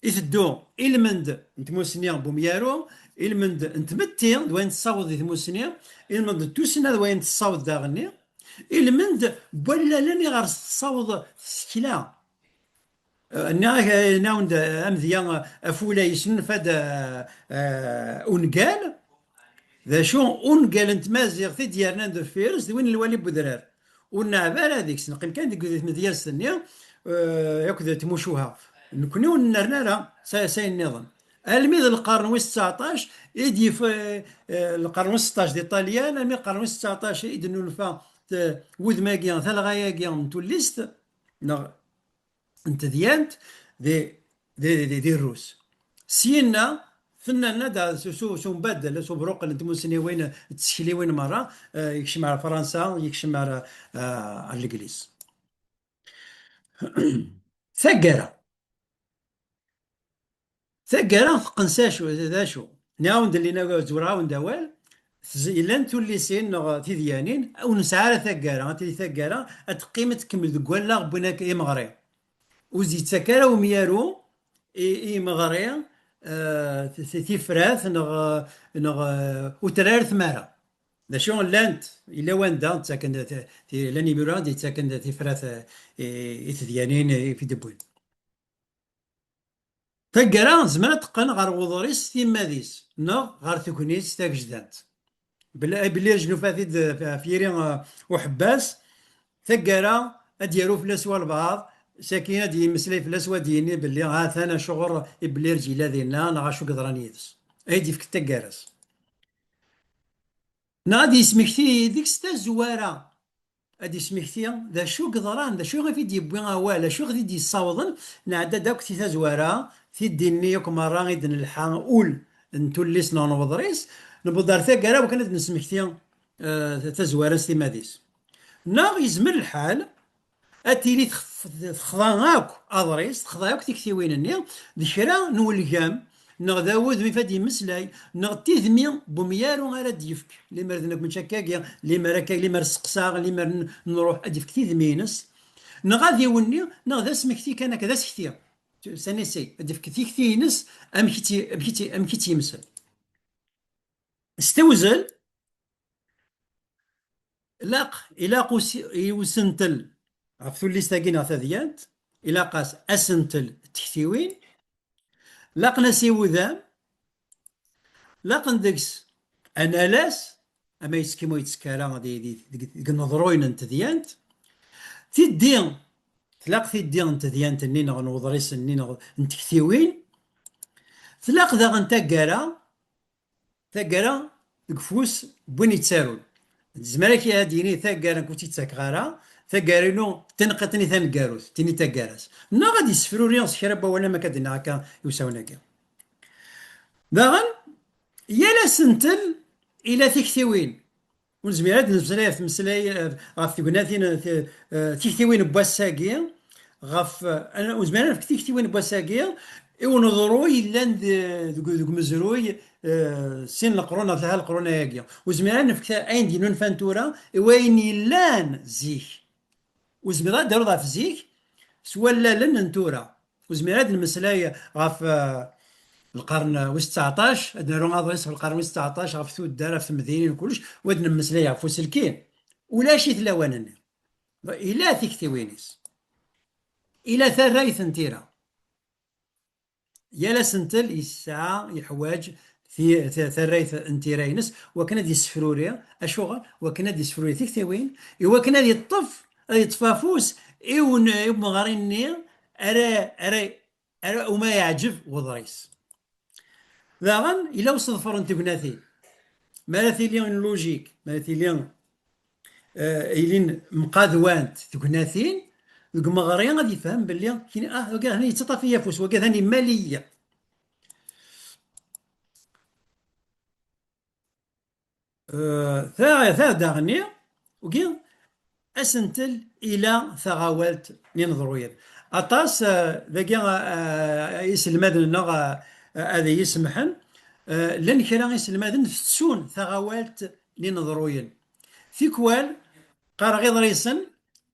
Iteddu ilmend n tmusni n umyaru, ilmend n tmetti d wayen tessaweḍ di tmusni, ilmend n tussna d wayen tessaweḍ daɣenni, ilmend n wallalen iɣer tessaweḍ tsekla. Eh, nniɣ-ak, eh, nniɣ-awen-d, eh, amedya, eh, afulay yesnulfa-d, eh, eh, ungal. D acu ungal n tmaziɣt i d-yernan deffir-s d win n lwali n wedrar. Ur neɛɛeb ara deg-s, neqqim kan deg, di tmedyazt-nni, eh, akked tmucuha. Nekkni ur nerni ara s, s ayen nniḍen. Almi d lqern wis tseɛṭac i d-yef-, eh, eh, lqern wis seṭṭac di Ṭṭalyan, almi lqern wis tseɛṭac i d-nulfa t-, wudem-agi, talɣa-agi n tullist, neɣ n tedyant di, di, di, di Rrus. Syinna, Tenna-d s, s, s umbaddel, s ubruqel n tmussniwin d tsekliwin merra, eh, yekcem ar Fransa, yekcem ar, eh, ar Legliz. Taggara. Taggara teqqen s acu, d acu? Nniɣ-awen-d, llina, zewreɣ-awen-d awal, tez-, llant tullisin neɣ tidyanin, ur nesɛi ara taggara, ad tili taggara, ad teqqim, ad tkemmel deg wallaɣ n win akka imeɣri. Ur s-yettak ara umyaru i, i imeɣri, eh, ti-, ti-, tifrat neɣ, neɣ, eh, ur terri ara tmara. D acu llant, yella wanda ttaken ti-, ti-, llan imura d-yettaken tifrat, eh, i, i tedyanin i fi d-wwin. Taggara tezmer ad teqqen ɣer uḍris timmad-is neɣ ɣer tegnit tagejdant. Bla-, belli rejnufat-id ɣef yiri, eh, uḥebbas, taggara ad d-yaru fell-as walbeɛḍ, sakin ad d-yemmeslay fell-as, wa ad d-yini belli ha-t-an acuɣer i belli rǧila dinna neɣ acu yeḍran yid-s. Ay d-yefk taggara-s. Neɣ ad yesmekti deg-s tazwara, ad yesmekti d acu yeḍran, d acu i ɣef i d-yewwi awal, acu i ɣef i d-yessawḍen. Nɛedda-d akk si tazwara, tiddi-nni akk merra i d-nelḥa ul n tullist neɣ n uḍris, newweḍ ar taggara wakken ad nesmekti, eh, tazwara s timmad-is. Neɣ yezmer lḥal ad tili tex-, texḍa akk aḍris, texḍa akk tiktiwin-nni, d kra n welgam, neɣ d awudem i fad yemmeslay, neɣ d tidmi n umyaru ara d-yefk, limer d nekk mačči akkagi, limer akka, limer seqsaɣ, limer n-, nruḥ, ad d-yefk tidmi-ines, neɣ ad iwenni, neɣ d asmekti kan akka, d asekti. C'est un essai. Ad d-yefk tikti-ines, amek i tt-, amek i tt-, amek i tt-yemsel. S tewzel, laq, ilaq usi-, i usentel ɣef tullist-agi neɣ tadyant, ilaq-as asentel n tektiwin, laqen-as iwudam, laqen deg-s analas, ama yettekki ma ur yettekki ara di, di, deg, deg ineḍruyen n tedyant. Tiddi, tlaq tiddi n tedyant-nni neɣ n uḍris-nni neɣ n tektiwin. Tlaq daɣen taggara, taggara deg ufus n win yettarun. Tezmer ad k-, ad d-yini taggara nekk ur tt-ttakeɣ ara, taggara-inu d tanqiṭ-nni taneggarut, tini taggara-s. Neɣ ad d-yessefruri s kra n wawal am akka d-nniɣ akka i usawen-agi. Daɣen, yal asentel ila tiktiwin. Ur nezmir ad d-nemmeslay ɣef tmeslay, ɣef tegnatin, eh, tiktiwin n wass-agi, ɣef, eh, ur nezmir ad nefk tiktiwin n wass-agi i uneḍru yellan de-, deg, deg umezruy, eh, sin leqrun neɣ tlata leqrun ayagi. Ur nezmir ad nefk ta-, ayen d-yennulfan tura i wayen yellan zik. Ur zmireɣ ad d-aruɣ ɣef zik s wallalen n tura. Ur zmireɣ ad d-nemmeslay ɣef, eh, lqern wis tseɛṭac, ad d-naru aḍris ɣef lqern wis tseɛṭac, ɣef tuddar, ɣef temdinin, kullec, u ad d-nemmeslay ɣef uselkim. Ulac-it lawan-nni. Ila tiktiwin-is. Ila tarrayt n tira. Yal asentel yesɛa, yeḥwaǧ ti-, ta-, tarrayt n tira-ines, wakken ad yessefruri. Acuɣer? Wakken ad yessefruri tiktiwin, i wakken ad yeṭṭef, ad yeṭṭef afus i un-, i umeɣri-nni ara, ara, ara uma yeɛǧeb uḍris. Daɣen, yella useḍfer n tegnatin. Mi ara tili une logique, mi ara tili, eh, ilin mqadwant tegnatin, deg umeɣri ad yefhem belli kini, ah, wagi hni yettaṭṭaf-iyi afus, wagi hni imal-iyi. Eh, ta, ta daɣni, wagi, asentel ila taɣawalt n ineḍruyen. Aṭas, eh, dagi, eh, iselmaden-nneɣ, eh, ad iyi-semḥen, eh, llan kra iselmaden tettun taɣawalt n ineḍruyen. Tikwal, qqareɣ iḍrisen,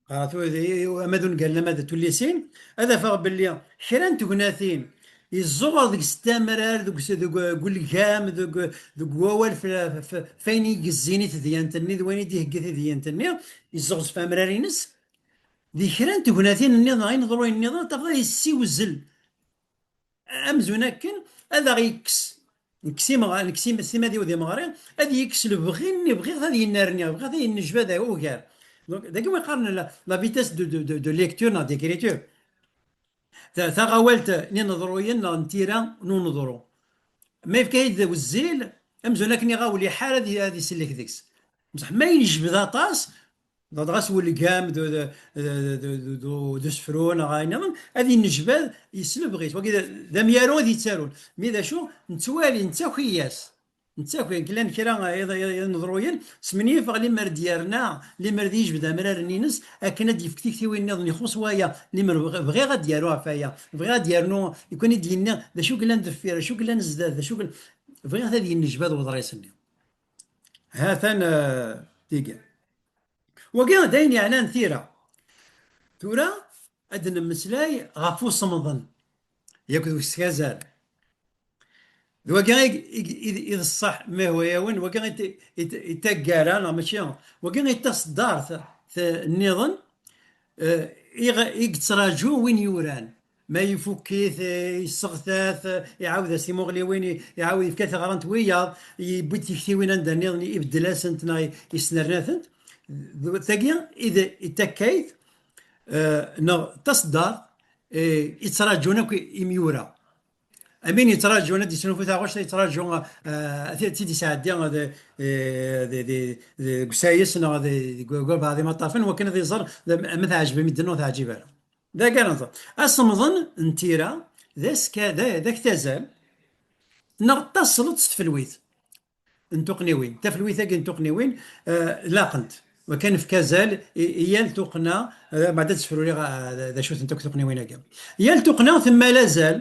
qqareɣ tu-, ama d ungalen ama d tullisin, ad afeɣ belli kra n tegnatin yeẓẓuɣer deg-s tamrar, deg s-, deg, deg ulgam, deg, deg wawal f, f, f ayen i yezzin i tedyant-nni, d wayen i d-ihegga tedyant-nni, yeẓẓuɣzef amrar-ines. Di kra n tegnatin nniḍen, ineḍruyen nniḍen, tafeḍ yessiwzel amzun akken ad aɣ-yekkes, nekkes imeɣ-, nekkes im-, simad-iw d imeɣri, ad yekkes lebɣi-nni, bɣiɣ ad yennerni, bɣiɣ ad yennejbad ugar. Donc, dagi mi qqaren la, la vitesse de, de, de, de lecture neɣ d'écriture. Ta-, taɣawalt n ineḍruyen neɣ n tira n uneḍru. Ma yefka-yi-d wezzil, amzun akken iɣawel iḥar ad y-, ad isellek deg-s. Bṣeḥ ma yenjbed aṭas, Dɣa s welgam d, d, d usefru neɣ ayen nniḍen, ad yennejbad yes lebɣi-s. Wagi d, d amyaru ad yettarun. Mi d acu, nettwali, nettaki-yas. Nettaki, akken llan kra iḍ-, iḍ-, iḍ-, ineḍruyen, smenyafeɣ limer d-yerna, limer d-yejbed amrar-nni-ines, akken ad d-yefk tiktiwin nniḍen, ixuṣ waya, limer bɣ-, bɣiɣ ad d-yaru ɣef waya, bɣiɣ ad d-yernu, ikun i d-yenni, d acu yellan deffir, d acu yellan zdat, d acu yellan, bɣiɣ ad yennejbad weḍris-nni. Ha-t-an, eh, tigi. Wagi d ayen yeɛnan tira. Tura ad d-nemmeslay ɣef usemḍen yakk d uskazal. D wagi i, i, i, i d ṣṣeḥ, ma yehwa-yawen, wagi i t-, i t-, i d taggara, neɣ mačči, wagi i d taṣeddart t-, nniḍen, eh, i ɣ-, i yettraǧu win yuran. Ma ifukk-it, eh, yesseɣta-t, eh, iɛawed-as timuɣliwin, i-, iɛawed yefka taɣra n wiyaḍ, yewwi-d tiktiwin anda nniḍen, ibeddel-asent neɣ i-, yesnerna-tent. D-, tagi i d, i d takkayt, eh, neɣ taṣeddart, eh, i ttraǧun akk imyura. Amin yettraǧun ad d-yesnulfu taɣect, yettraǧu, eh, ad t-, ad tt-id-yesɛeddi, eh, di, di, di, deg usayes neɣ di, deg, deg walbeɛḍ imaṭṭafen, wakken ad iẓer d, ma teɛǧeb i medden neɣ teɛǧib ara. D akken ad nẓer. Asemḍen n tira d aska-, d, d aktazal neɣ tasleḍt s tfelwit n tuqniwin. Tafelwit-agi n tuqniwin, eh, laqent. Wakan efk azal i, i yal tuqqna, eh, beɛd ad sefruriɣ, eh, d, d acu-tent akk tuqniwin-agi. Yal tuqqna temmal azal,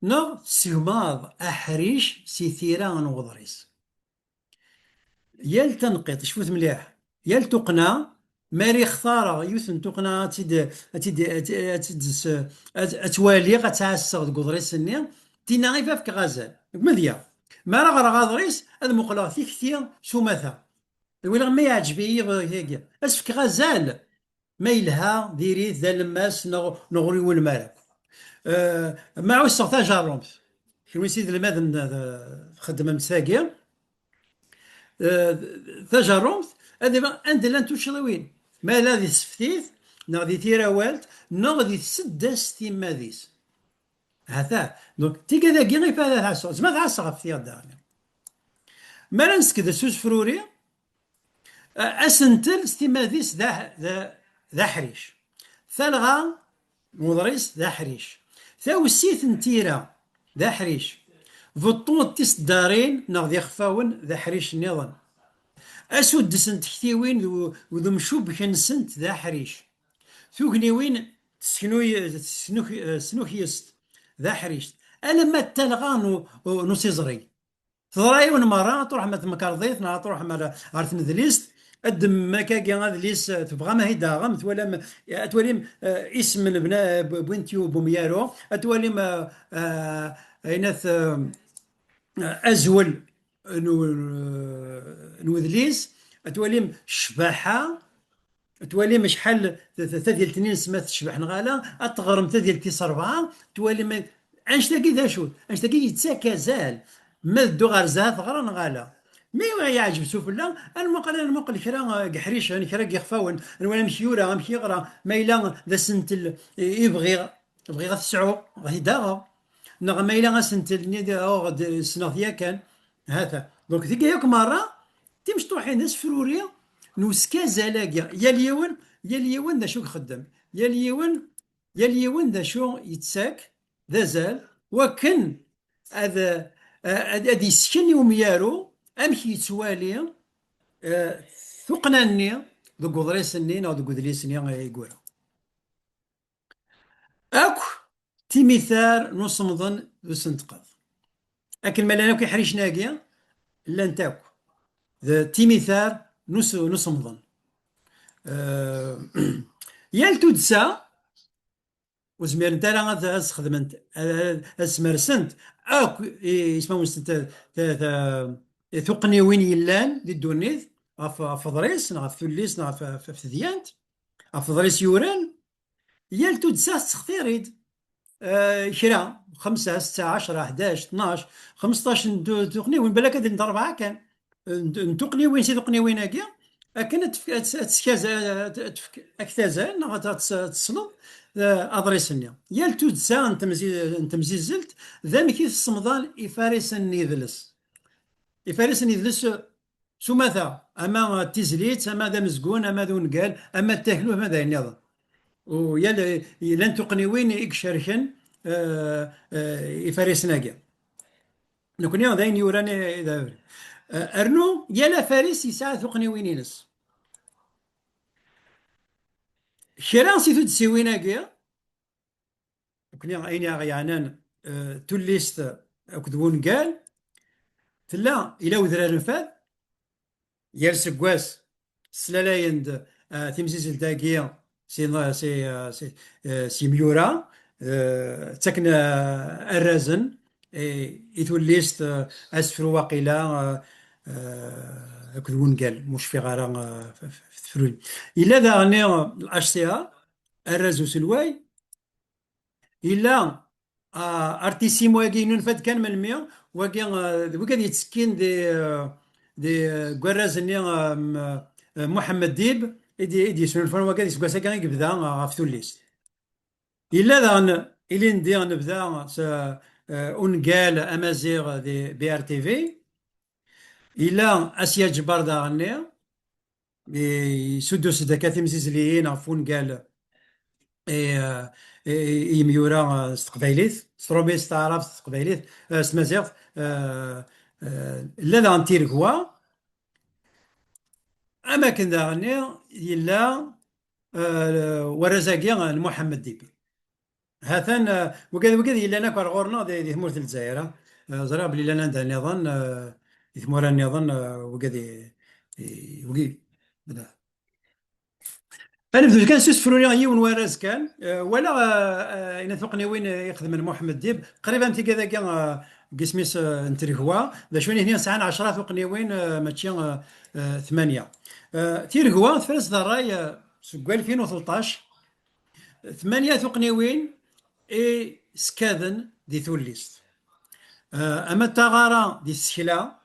neɣ tesgemaḍ aḥric si tira n uḍris. Yal tanqiṭ, cfut mliḥ, yal tuqqna, mi ara ixtareɣ yiwet n tuqqna ad tt-id, ad tt-id, ad tt-, ad tt-id-, ad, ad tt-waliɣ, ad tt-ɛasseɣ deg uḍris-nni, tinna i fafkeɣ azal. Deg medya, mi ara ɣreɣ aḍris, ad muqleɣ tikti s umata. Ad waliɣ ma yeɛǧeb-iyi tagi. Ad s-fkeɣ azal, ma yelha, diri-t, d alemmas, neɣ, neɣ ur iwulem ara. Eh, ma ɛusseɣ tajerrumt, kenwi s idelmaden, eh, txeddmem-tt tagi, eh, tajerrumt, ad iba anda llant tuccḍiwin. Ma la di tseftit, neɣ di tirawalt, neɣ di tseddast timmad-is. Hata, donc, tigad-agi i fada tɛasseɣ, zma tɛasseɣ ɣef tiɣda. Mi ara neskeddes usefruri, a-, asentel s timmad-is d aḥ-, d a-, d aḥric. Talɣa n uḍris d aḥric. Tawsit n tira d aḥric. Beṭṭu d tiseddarin neɣ d ixfawen d aḥric nniḍen. Asuddes n tektiwin d u-, d umcubbek-nsent d aḥric. Tugniwin tesnuk-, tesnuk-, tesnukyest d aḥric. Alamma d talɣa n u-, n usiẓri. Teḍra yiwen merra, ad truḥem ar tmekarḍit, neɣ ad truḥem ar, ar tnedlist, ad d-temmem akkagi adlis, eh, tebɣam ad t-id-taɣem, twalam, ad twalim, eh, isem n bna-, bu-, bu-, bu umyaru, ad twalim, eh, eh, ayen at, eh, azwel n u-, n wedlis, ad twalim ccbaḥa, ad twalim acḥal t-, t-, tadilt-nni nesma tecbeḥ neɣ ala, ad teɣrem tadilt tis rebɛa, ad twalim annect-agi d acu? Annect-agi yettak azal. Ma teddu ɣer zdat teɣra neɣ ala. Mi yeɛǧeb sufella, ad nmuqel, ad nmuqel kra, eh, n yeḥricen, kra n yixfawen, ad nwali amek yura, amek yeɣra, ma yella d asentel i, i bɣiɣ, bɣiɣ ad t-sɛuɣ, ad t-id-aɣeɣ. Neɣ ma yella asentel-nni d, oh, d, ssneɣ-t yakan. Hata. Donc, tigi yakk merra, timecṭuḥin d asefruri n uskazal-agi. Yal yiwen, yal yiwen d acu i ixeddem. Yal yiwen, yal yiwen d acu yettak d azal, wakken ad, ad, ad yessken i umyaru amek yettwali, eh, tuqqna-nni deg uḍris-nni neɣ deg udlis-nni i yura. Akk timitar n usemḍen d usenteqḍ. Akken ma llan akk iḥricen-agi, llant akk d timitar n us-, n usemḍen. Eh, yal tuddsa, ur zmirent ara ad, ad sxedment, ad, ad smersent akk i, ismawen-nsent, ta-, ta-, ta-, tuqqniwin yellan di ddunit, ɣef, ɣef uḍris, neɣ ɣef tullist, neɣ ɣef, ɣef, ɣef tedyant, ɣef uḍris yuran, yal tuddsa tettextir-id, eh, kra, xemsa, setta, ɛecra, ḥdac, tnac, xmesṭac n tu-, tuqqniwin, balak ad ilint rebɛa kan. N, n tuqqniwin, si tuqqniwin-agi, akken ad tefk, ad, ad teskaz-, ad, ad tefk aktazal, neɣ ad, ad, ad tesleḍ, eh, aḍris-nni. Yal tuddsa n temzi-, n temzizzelt, d amek i tessemḍal ifarisen n yidles. Ifarisen n yidles, eh, s umata, ama d tizlit, ama d amezgun, ama d ungal, ama d taklut, ama d ayen nniḍen. U yal, llan tuqqniwin i icerken, eh, eh, ifarisen-agi. Nekni d ayen yuran i, i d abrid. Eh, rnu, yal afaris yesɛa tuqqniwin-ines. Kra si tuddsiwin-agi, nekni ayen i aɣ-yeɛnan, eh, tullist akked wungal, tella, ila wedrar n fad, yal seggas, slalayen-d, eh, timzizzelt-agi si, si, eh, si, eh, s yimyura, eh, ttaken, eh, arrazen i, i tullist, eh, asefru waqila, eh, eh, akked wungal, mu cfiɣ ara, eh, f-, f-, f-, tefrun. Yella daɣen, eh, L H C A, arraz uselway, yella, ah, Artissimo-agi, nunfa-d kan melmi, wagi, ah, d wigad yettekkin di, ah, di, ah, deg warraz-nni, ah, m-, ah, Muḥemmed Dib, i d-, i d-yesnulfan wagi, di seggas-agi i yebda, ah, ɣef tullist. Yella daɣen ilindi nebda s, ah, ungal amaziɣ di B R T V. Yella Asya Ǧebbar daɣenni, i-, yessuddus-d akka timzizliyin ɣef wungal i, i, i yimyura, eh, s teqbaylit, s trumit, s taɛrabt, s teqbaylit, eh, s tmaziɣt, eh, eh, yella daɣen Tiregwa. Am akken daɣenni yella, eh, warraz-agi n Muḥemmed Dibi. Ha-t-an, eh, wigad, wigad yellan akk ar ɣur-neɣ di, di tmurt n Lezzayer, eh. Eh, ẓriɣ belli llan anda nniḍen, eh, di tmura nniḍen, eh, wigad i, i, wigi-, bla. Ad nebdu kan s usefru-nni, yiwen warraz kan, eh, walaɣ, eh, eh, ayen tuqqniwin i ixedmen Muḥemmed Dib, qrib am tigad-agi, eh, deg isem-is, eh, n Tiregwa, d acu nihni sɛan ɛecra tuqqniwin, eh, mačči, eh, eh, tmanya. Eh, Tiregwa tefra-s d ṛṛay, eh, seg alfin u tleṭṭac, tmanya tuqqniwin i skaden di tullist. Eh, ama d taɣara di tsekla,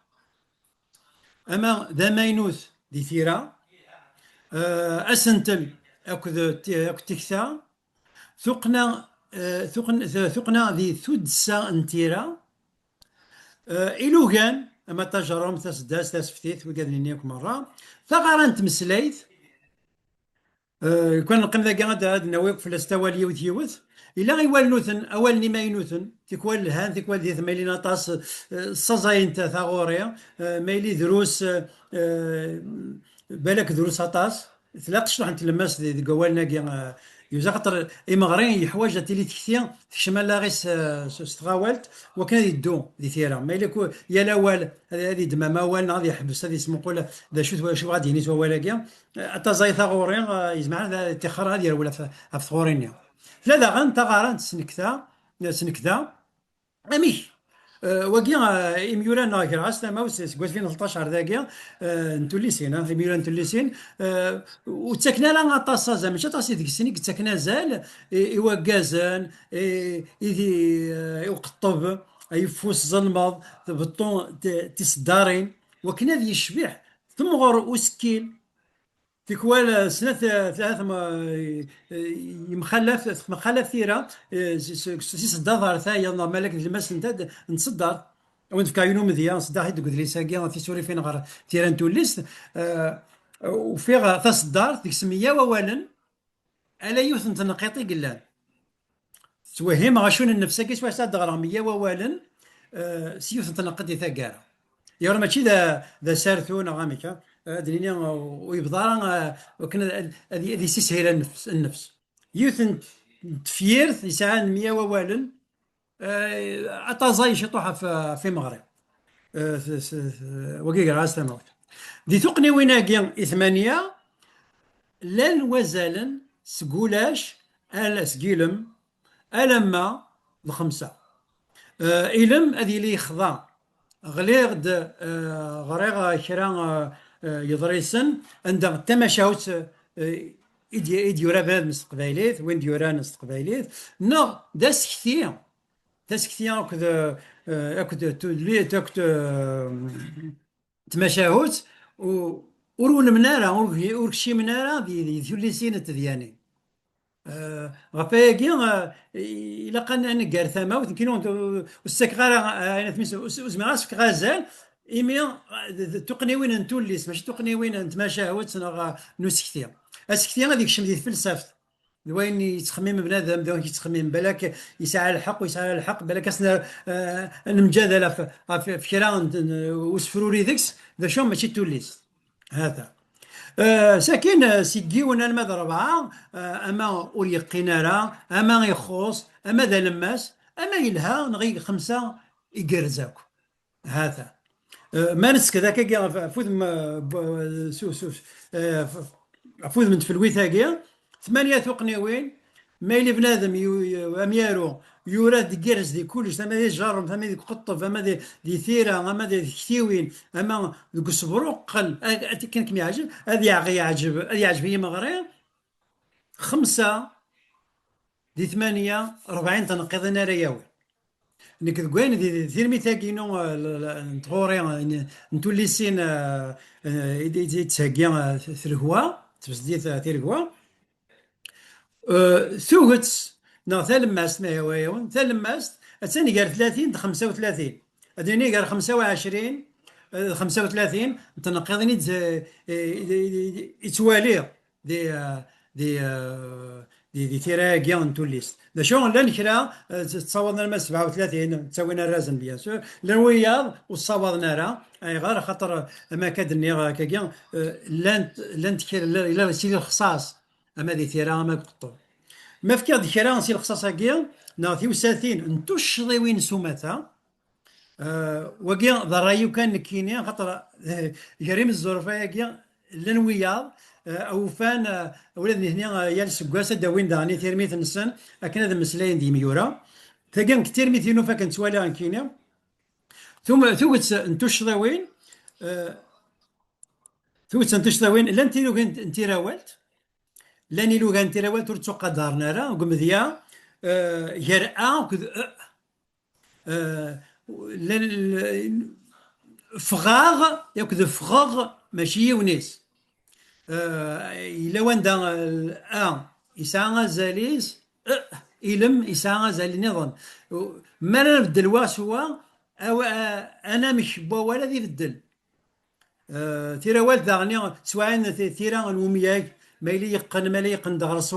ama d amaynut di tira, eh, asentel akked ti-, akked tikta, tuqqna, eh, tuqqn-, tuqqna di tuddsa n tira, eh, ilugan, ama d tajerrumt, taseddast, taseftit, wigad-nni akk merra, taɣara n tmeslayt, Eh, kan neqqim dagi ad, ad nawi akk fell-as tawal yiwet yiwet. Yella iwalnuten, awalen imaynuten, tikwal lhan, tikwal di tmaylin aṭas, eh, ssaẓayent taɣuri, eh, ma yili drus, eh, eh, balak drus aṭas. Tella tecṭuḥ n tlemmast di-, deg wawalen-agi, eh, yuza, xaṭer imeɣri yeḥwaj ad tili tekti tekcem allaɣ-is, eh, s, s tɣawalt, wakken ad yeddu di tira. Ma yella ku-, yal awal ad, ad yeddem amawal neɣ ad yeḥbes, ad yesmuqul d acu-t, acu ad d-yini s wawal-agi. Aṭaẓay taɣuri, eh, yezmer ad tixer ad yerwel ɣef, ɣef tɣuri-nni. Tella daɣen taɣara n tesnekta, n tesnekta. Amek? Eh, wagi, eh, imyura-nneɣ greɣ-as tamawt seg alfin u tleṭṭac ar dagi, eh, n tullisin, eh, imyura n tullisin, eh, ur ttaken ara aṭas aẓamen, mačči aṭas i deg-sen i yettaken azal, i, i waggazen, i, i, di, eh, i uqeṭṭeb, ayeffus ẓelmeḍ, beṭṭu, ti-, tiseddarin, wakken ad yecbiḥ temɣer usekkil. Tikwal, eh, snat, eh, tlata, ma, eh, eh, yemxalaf, temxalaf tira, eh, s, s, s, si seddaḍ ar tayeḍ, neɣ malak d lmas n tad-, n tseddart. A wen-d-fkeɣ yiwen umedya, seddaɣ-t-id deg udlis-agi, tisurifin ɣer tira n tullist. Eh, ufiɣ taseddart, deg-s meyya wawalen, ala yiwet n tneqqiṭ i yellan. Ttwehhimeɣ acu n nnefs-agi, s wacu ad d-ɣreɣ meyya wawalen, eh, s yiwet n tneqqiṭ di taggara. Yuɣ mačči d a-, d asartu neɣ amek, ha? Ad d-nini, uh, ur yebḍa ara, uh, akken ad, ad, ad yessishil nnefs, nnefs. Yiwet n tefyirt yesɛan meyya wawalen, uh, aṭaẓay ciṭuḥ ɣef, ɣef imeɣri. Uh, s-, s-, s-, wagi greɣ-as tamawt. Di tuqqniwin-agi i tmanya, llan wazalen seg ulac, ala seg ilem, alamma d xemsa. Eh, ilem ad yili yexḍa. Ɣliɣ-d, eh, ɣriɣ kra, eh, eh, yeḍrisen anda d tamacahut, eh, i d-, i d-yura bnadem s teqbaylit, win d-yuran s teqbaylit, neɣ d asekti, d asekti akked, eh, akked tudlit, akked, eh, tmacahut, u-, ur ulmen ara, ur, ur kcimen ara di, di tullisin n tedyanin. Eh, ɣef wayagi, eh, ilaq ad n-, ad neggar tamawt, nekkini ur, ur, ur s-ttakeɣ ara, eh, ayen atmis, ur s-, ur zmireɣ ad s-fkeɣ azal, Imi d tuqniwin n tullist, mačči tuqniwin n tmacahut neɣ n usekti. Asekti ad ikcem di tfelsaft, d wayen yettxemmim bnadem, d wayen yettxemmim, balak yesɛa lḥeqq, ur yesɛi ara lḥeqq, balak as nemǧadal ɣef kra n usefruri deg-s. D acu? Mačči d tullist. Hata. Sakin, seg yiwen alma d rebɛa, ama ur yeqqin ara, ama ixuṣ, ama d alemmas, ama yelha neɣ xemsa, igerrez akk. Hata. Ma nesekd akkagi ɣef udem, ɣef udem n tfelwit-agi, tmanya tuqniwin, ma yili bnadem amyaru yura-d igerrez di kullec, ama di tjerrumt, ama di uqeṭṭef, ama di tira, ama di tektiwin, ama deg usebruqqel, akken kem-yeɛǧeb, ad yeɛjeb i yimeɣri. Xemsa di tmanya, rebɛin tneqqiḍin ara yawi. Nekk deg wayen di tirmit-agi-inu n tɣuri n tullisin i d-tettheggi telgwa, tbesdit tiregwa, tuget neɣ talemmast, ma yehwa-yawen, talemmast attan gar tlatin d xemsa u tlatin. Ad nini gar xemsa u ɛecrin d xemsa u tlatin n tneqqiḍin i ttwaliɣ di, di, di, di tira-agi n tullist. D acu, llan kra ttawaḍen arma sebɛa u tlatin, ttawin arrazen, bien sûr, llan wiyaḍ ur ssawaḍen ara. Ayɣer? Axaṭer, am akka d-nniɣ akkagi, llant, llant kra, yella si lexṣaṣ, ama di tira, ama deg uqeṭṭu. Ma fkiɣ-d kra si lexṣaṣ-agi, neɣ tiwsatin n tuccḍiwin s umata, wagi d ṛṛay-iw kan nekkini, axaṭer gar imezzurfa-agi llan wiyaḍ awufan, ula d nitni yal seggas ad d-awin daɣen i tirmit-nsen akken ad mmeslayen d yimyura. Tagi deg tirmit-inu fakken ttwaliɣ nekkini. Tuget n tuccḍiwin, tuget n tuccḍiwin, llant ilugan n tirawalt, llan ilugan n tirawalt ur ttuqadaren ara, deg umedya, gar a akked e. Ffɣeɣ akked ffɣeɣ mačči yiwen-is. Yella wanda a yesɛa azal-is, e, ilem yesɛa azal nniḍen. Mi ara nbeddel wa s wa, anamek n wawal ad ibeddel. Tirawalt daɣen ttwaɛin tira n umyag, ma yella yeqqen, ma yella yeqqen-d ɣer-s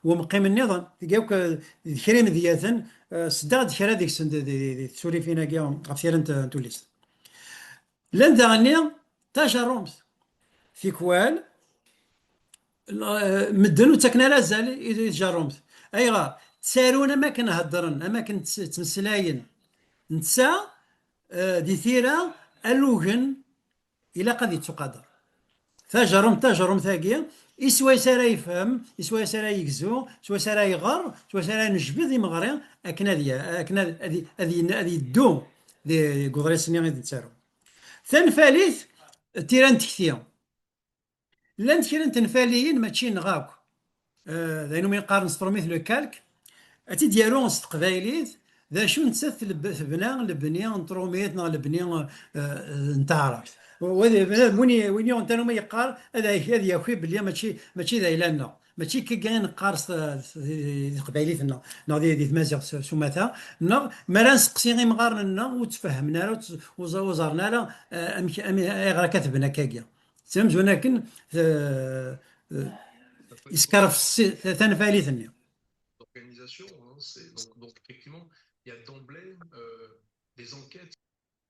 umqim nniḍen, tga akk d kra imedyaten. Seddaɣ-d kra deg-sen di tsurifin-agi ɣef tira n tullist. Llan daɣen tajerrumt, tikwal medden ur ttaken ara azal i tjerrumt. Ayɣer? Ttarun am akken heddren, am akken ttmeslayen. Netta di tira alugen ilaq ad yettuqader. Tajerrumt, tajerrumt-agi, iswayes ara yefhem, iswayes ara yegzu, iswayes ara iɣer, iswayes ara nejbed imeɣri akken ad, akken ad, ad, ad yeddu deg uḍris-nni i d-nettaru. Tanfalit, tira n tekti. Llant kra n tenfaliyin, mačči neɣ akk. D ayen umi qqaren s trumit le calque. Ad tt-id-yaru s teqbaylit, d acu nettat tebna lebni n trumit neɣ lebni n taɛrabt. Win yuɣen tanumi yeqqar ad yaki belli mačči, mačči d ayla-nneɣ. Mačči akka i neqqar di teqbaylit-nneɣ neɣ di tmaziɣt s umata, neɣ mi ara nseqsi imɣaren-nneɣ ur ttfehmen ara, ur ẓerren ara amek, ayɣer akka tebna akkagi. Ttamzun akken yeskerfes tanfalit-nni.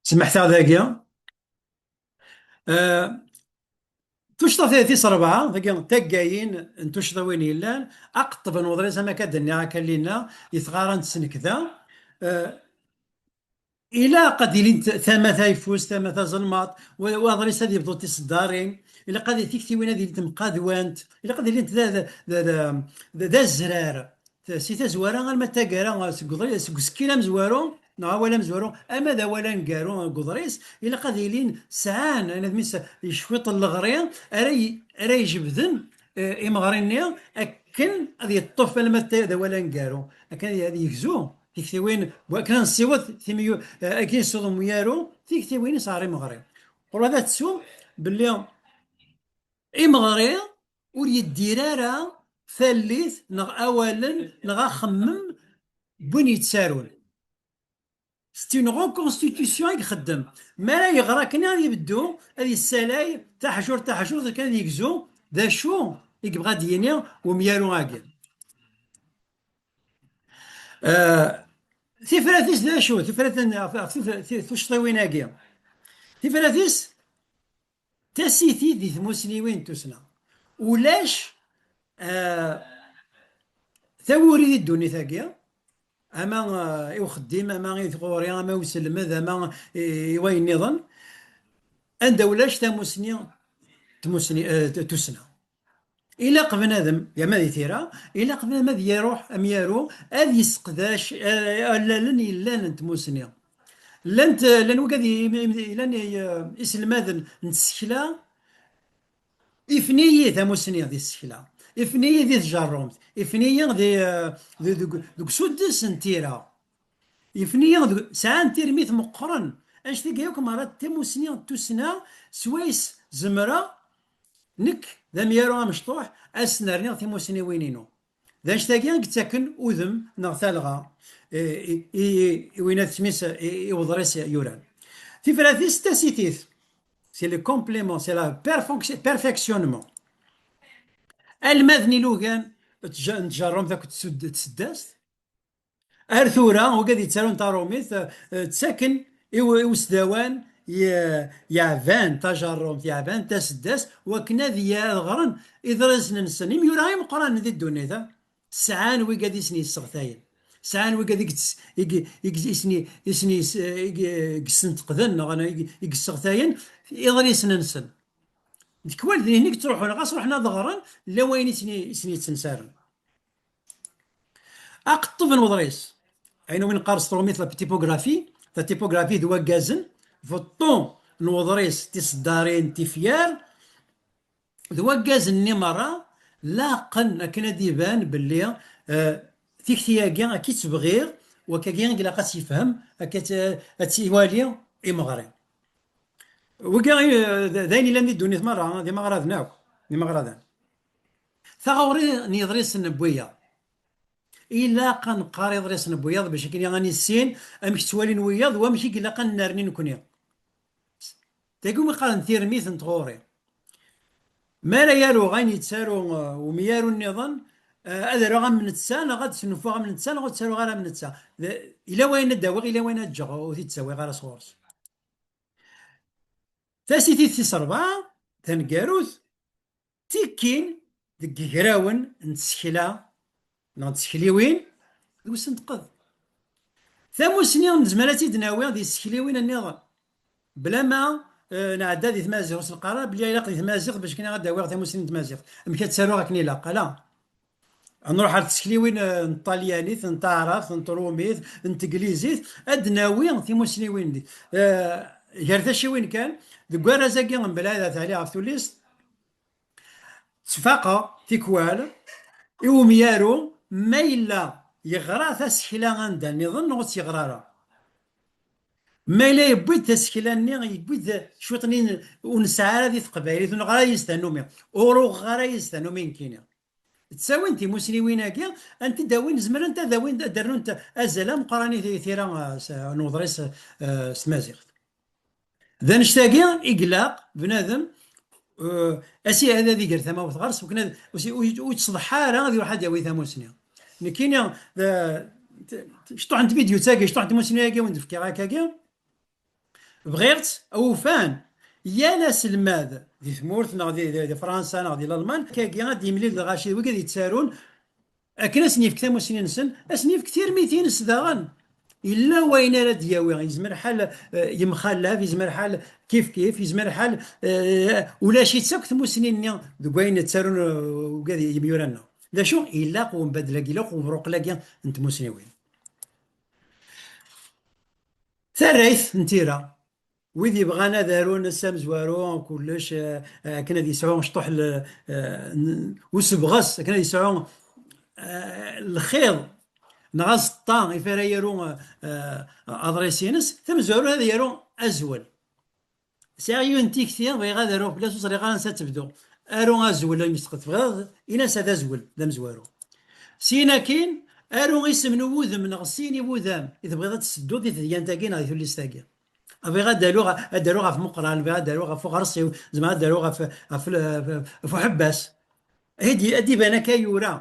Smeḥt-aɣ dagi. Tuccḍa tis rebɛa, tagi taggayin n tuccḍiwin yellan, aqeṭṭeb n uḍris, am akka d-nniɣ akka llinna, i tɣara n tsnekda. Ilaq ad ilint tama tayeffust, tama tazelmaḍt, wa-, waḍris ad yebḍu tiseddarin, ilaq ad tiktiwin ad ilint mqadwant, ilaq ad ilint d, d, d, d, d, d azrar. Si tazwara alma d taggara, seg uḍri-, seg usekkil amezwaru, neɣ awal amezwaru, ama d awal aneggaru deg uḍris, ilaq ad ilin sɛan, anadmi s-, cwiṭ n leɣri ara y-, ara ijebden, eh, imeɣri-nni akken ad yeṭṭef alma d ta-, d awal aneggaru, akken ad, ad yegzu tiktiwin, akken ad nessiweḍ timyu-, eh, akken yessiweḍ umyaru tiktiwin-is ɣer imeɣri. Ɣur-a ad tettum belli imeɣri ur yeddir ara tallit neɣ awalen neɣ axemmem n win yettarun. C'est une reconstitution i ixeddem. Mi ara yeɣra akken ad ibeddu, ad yessalay taḥjurt taḥjurt akken ad yegzu d acu i yebɣa ad d-yini umyaru-agi. Eh, tifrat-is d acu? Tifrat n, ɣef, ɣef tif-, ti-, tuccḍiwin-agi. Tifrat-is tasiti di tmusniwin n tussna. Ulac, eh, tawuri di ddunit-agi, ama, eh, i uxeddim, ama i tɣuri, ama i uselmed, ama i, i wayen nniḍen, anda ulac tamusni, tmusni, eh, t-, tussna. Ilaq bnadem, yerna di tira, ilaq bnadem ad iruḥ amyaru, ad yesseqdac, eh, allalen yellan n tmusni. Llant, llan wigad i-, i-, i-, llan i-, iselmaden n tsekla, ifen-iyi tamusni di tsekla, ifen-iyi di tjerrumt, ifen-iyi di, eh, di, deg, deg usuddes n tira. Ifen-iyi deg, sɛan tirmit meqqren. Annect-agi akk merra d timusni n tussna, swayes zemreɣ, nekk d amyaru amecṭuḥ, ad sen-rniɣ timusniwin-inu. D annect-agi i yettaken udem neɣ talɣa i, i, i, i win ad tmis i, i uḍris yuran. Tifrat-is tasitit, c'est le complément, c'est la perfec-, perfectionnement. Almad n ilugan n tj-, n tjerrumt akked tsud-, tseddast, ar tura, wigad yettarun taṛumit, eh, ttaken i u-, i usdawan ye-, yeɛban tajerrumt, yeɛban taseddast, wakken ad ya-, ad ɣren iḍrisen-nsen. Imyura imeqqranen di ddunit-a, sɛan wigad i sen-yesseɣtayen. Sɛan wigad i ges-, i ge-, i ges-, i sen-, i sen-, i s-, i ge-, i yessenteqden, neɣ i ge-, i yesseɣtayen iḍrisen-nsen. Tikwal d nehni i yettruḥun, ɣas ruḥen ad ɣren, llan wayen i sen-, i sen-yettensaren. Aqeṭṭeb n uḍris, ayen umi neqqar s tṛumit la typographie, la typographie d waggazen, beṭṭu n uḍris, tiseddarin, tifyar, d waggazen-nni merra, laqen akken ad d-iban belli, eh, tikti-agi akka i tt-bɣiɣ, wakkagi i ilaq ad tt-yefhem, akka ad tt-, ad tt-iwali imeɣri. Wigi, eh, d, d ayen yellan di ddunit merra, d imeɣraden akk, d imeɣraden. Taɣuri n yiḍrisen n wiyaḍ. Ilaq ad neqqar iḍrisen n wiyaḍ bac akken ad nissin amek ttwalin wiyaḍ, wamek i ilaq ad nerni nekni. Tagi umi qqaren tirmit n tɣuri. Mi ara yaruɣ ayen yettaru, eh, umyaru nniḍen, eh, ad aruɣ am netta, neɣ ad snuffuɣ am netta, neɣ ur ttaruɣ ara am netta. D, yella wayen ad d-awiɣ, yella wayen ad ǧǧeɣ, ur t-id-ttawiɣ ara sɣur-s. Tasitit tis ṛebɛa, taneggarut, tikkin deg yigrawen n tsekla neɣ n tsekliwin d usenteqed. Tamusni nezmer ad tt-id-nawi di tsekliwin nniḍen. Bla ma, eh, nɛedda di tmaziɣt, ur s-neqqar ara belli ilaq di tmaziɣt bac kan ad d-awiɣ tamusni n tmaziɣt. Amek ad tt-aruɣ akken ilaq? Ala. Ad nruḥ ar tsekliwin, eh, n tṭalyanit, n taɛrabt, n trumit, n teglizit, ad d-nawi timusniwin di, eh, gar taciwin kan, deg warraz-agi n Belɛid At Ɛli ɣef tullist, ttfaqeɣ tikwal i umyaru ma yella yeɣra tasekla anda nniḍen neɣ ur tt-yeɣra ara. Ma yella yewwi-d tasekla-nni, yewwi-d cwiṭ-nni ur nesɛi ara di teqbaylit, ur neɣra ara yis tanumi, ur uɣeɣ ara yis tanumi nekkini. Ttawin timusniwin-agi, ad tent-id-awin, zemrent ad awin, ad d-rnunt azal ameqqran i tira, eh, s, n uḍris, eh, s tmaziɣt. D annect-agi i ilaq bnadem, eh, as-, ad, ad iger tamawt ɣer-s, wakken ad, ur, ur, ur yettṣeḍḥa ara ad iruḥ ad d-yawi tamusni. Nekkini, eh, t-, t-, cṭuḥ n tvidyut-agi, cṭuḥ n tmusni-agi i wen-d-fkiɣ akkagi, bɣiɣ-tt, ufan yal aselmad di tmurt neɣ di, di, di Fransa neɣ di Lalman, akkagi ad d-yemlil d lɣaci d wigad yettarun, akken ad sen-yefk tamusni-nsen, ad sen-yefk tirmitin-nsen daɣen. Yella wayen ara d-yawi, yezmer lḥal, eh, yemxallaf, yezmer lḥal kif kif, yezmer lḥal, eh, ulac-itt akk tmusni-nni deg wayen ttarun, eh, wigad yemyura-nneɣ. D acu? Ilaq umbadel-agi, ilaq ubruqel-agi n tmusniwin. Tarrayt n tira. Wid yebɣan ad arun ass amezwaru, kullec, eh, eh, akken ad yesɛu cṭuḥ l-, eh, n-, usebɣes, akken ad yesɛu, eh, lxiḍ, neɣ aẓeṭṭa, ifi ara yaru, eh, eh, aḍris-ines, tamezwarut ad yaru azwel. Sɛiɣ yiwen n tikti, bɣiɣ ad aruɣ fell-as, ur ẓriɣ ara ansa ad tebdu. Aru azwel, a yemseqdet, tebɣiḍ, in-as ad azwel, d amezwaru. Syin akkin, Aru isem n uwudem neɣ sin iwudam i tebɣiḍ ad tessedduḍ di tedyant-agi neɣ di tullist-agi. Bɣiɣ ad d-aruɣ, ad d-aruɣ ɣef Muqran, bɣiɣ ad d-aruɣ ɣef Uɣersiw, zemreɣ ad d-aruɣ ɣef, ɣef, ɣef, ɣef Uḥebbas. Ad d-, ad d-iban akka yura.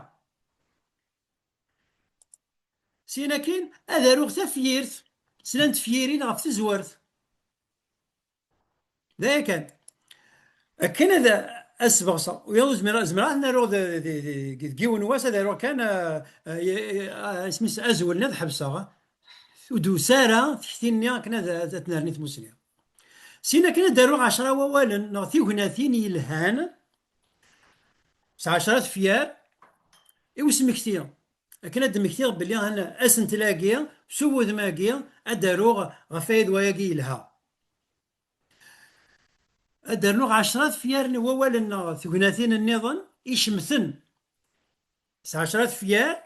Syin akkin, ad aruɣ tafyirt, slan tefyirin ɣef tezwert. D aya kan. Akken ad, ad sbeɣseɣ. Wiyaḍ ur zmireɣ, zemreɣ ad ten-aruɣ d, d, d, d, deg yiwen wass, ad aruɣ kan, ah, ah, y-, y-, ah, isem-is azwel-nni ad ḥebseɣ. Ur d-tusa ara tekti-nni akken ad, ad, ad tennerni tmusni. Syin akken ad d-aruɣ ɛecra wawalen neɣ tignatin yelhan. S ɛecra tefyar i usmekti. Akken ad d-mmektiɣ belli han asentel-agi s uwudem-agi ad d-aruɣ ɣef wayed wayagi yelha. Ad d-rnuɣ ɛecra tefyar n wawalen neɣ tegnatin nniḍen icemten s ɛecra tefyar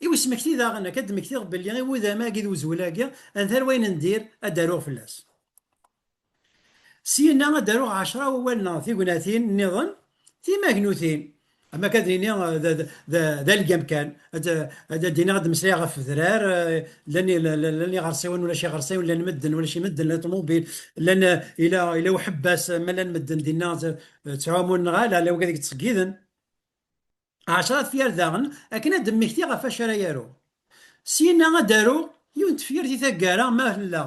i usmekti daɣen, akka d-mmektiɣ belli i wudam-agi d uzwel-agi, anta ar wayen n dir ad d-aruɣ fell-as. Syenna ad d-aruɣ ɛecra wawalen neɣ tignatin nniḍen timagnutin. Am akka ad nini, eh, d, d, d, d algam kan. Ad, ad, ad d-iniɣ, ad d-meslayeɣ ɣef udrar, eh, llan i-, llan, llan iɣersiwen, ulac iɣersiwen, llan medden, ulac imedden, llan ṭumubil, llan, eh, ila, ila uḥebbas, eh, ma llan medden dinna, eh, ttɛumun neɣ ala, la wigad i yettṣeggiden. Ɛecra tefyar daɣen, akken ad d-mmektiɣ ɣef wacu ara yaruɣ. Syenna ad d-aruɣ yiwen tefyirt i taggara, ma tella.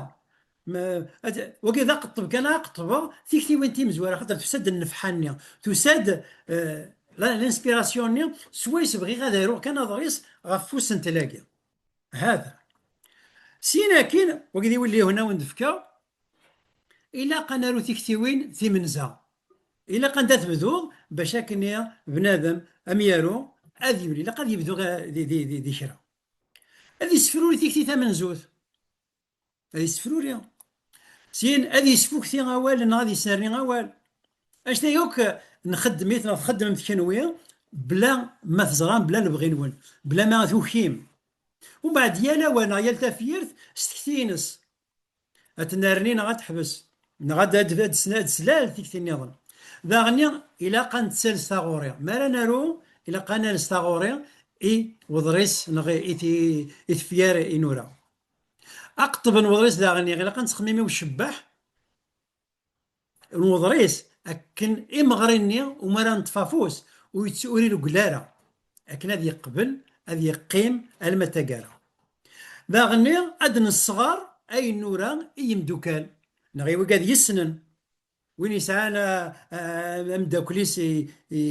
Ma, ad, wagi d aqeṭṭeb kan ara qeṭṭbeɣ tiktiwin timezwura, xaṭer tusa-d nnefḥa-nni. Tusa-d, eh, la, l'inspiration-nni, swayes bɣiɣ ad aruɣ kan aḍris ɣef usentel-agi. Hada. Syin akkin, wagi d iwellihun a wen-d-fkeɣ, ilaq ad naru tiktiwin timenza. Ilaq anda tebduḍ, bac akken bnadem am yaru ad yuli. Ilaq ad yebdu, eh, di, di, di, di kra. Ad yessefruri tikti tamenzut. Ad yessefruri. Syin ad yesfukti awal neɣ ad yesnerni awal. Anect-a yakk nxeddem-it neɣ txeddmem-t kenwi, bla ma teẓram, bla lebɣi-nwen, bla ma tukim. Umbeɛd yal awal neɣ yal tafyirt s tekti-ines. Ad tennerni neɣ ad teḥbes, neɣ ad, ad, ad, ad teslal tikti nniḍen. Daɣenni, ilaq ad nettales taɣuri. Mi ara naru, ilaq ad nales taɣuri i weḍris neɣ i, i, i tefyar i nura. Aqeṭṭeb n weḍris daɣenni, ilaq ad nettxemmim i ucebbeḥ n weḍris, akken imeɣri-nni umi ara neṭṭef afus, ur yett-, ur ireggel ara, akken ad yeqbel, ad yeqqim alma d taggara. Daɣenni ad nesɣer ayen nura i yimdukal, neɣ i wigad yessnen. Win yesɛan, a, a, ameddakel-is i, i,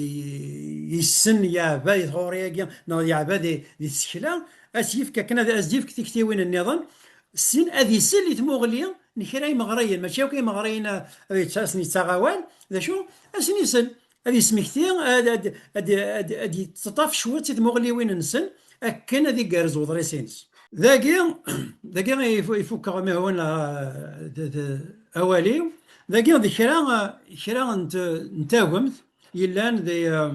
yessen, yeɛba di tɣuri-agi, neɣ yeɛba di, di tsekla, ad s-yefk akken ad, ad s-yefk tiktiwin nniḍen, syin ad isel i tmuɣli n kra imeɣriyen, mačči akk imeɣriyen, a, ad yettasen yettaɣ awal, d acu? Ad sen-isel, ad yesmekti, ad, ad, ad, ad, ad yettaṭṭaf cwiṭ si tmuɣliwin-nsen, akken ad igerrez uḍris-ines. Dagi, dagi ifu-, ifukkeɣ amihun, a, d, d, awal-iw. Dagi d kra, a, kra n t-, n tagemt yellan di, a,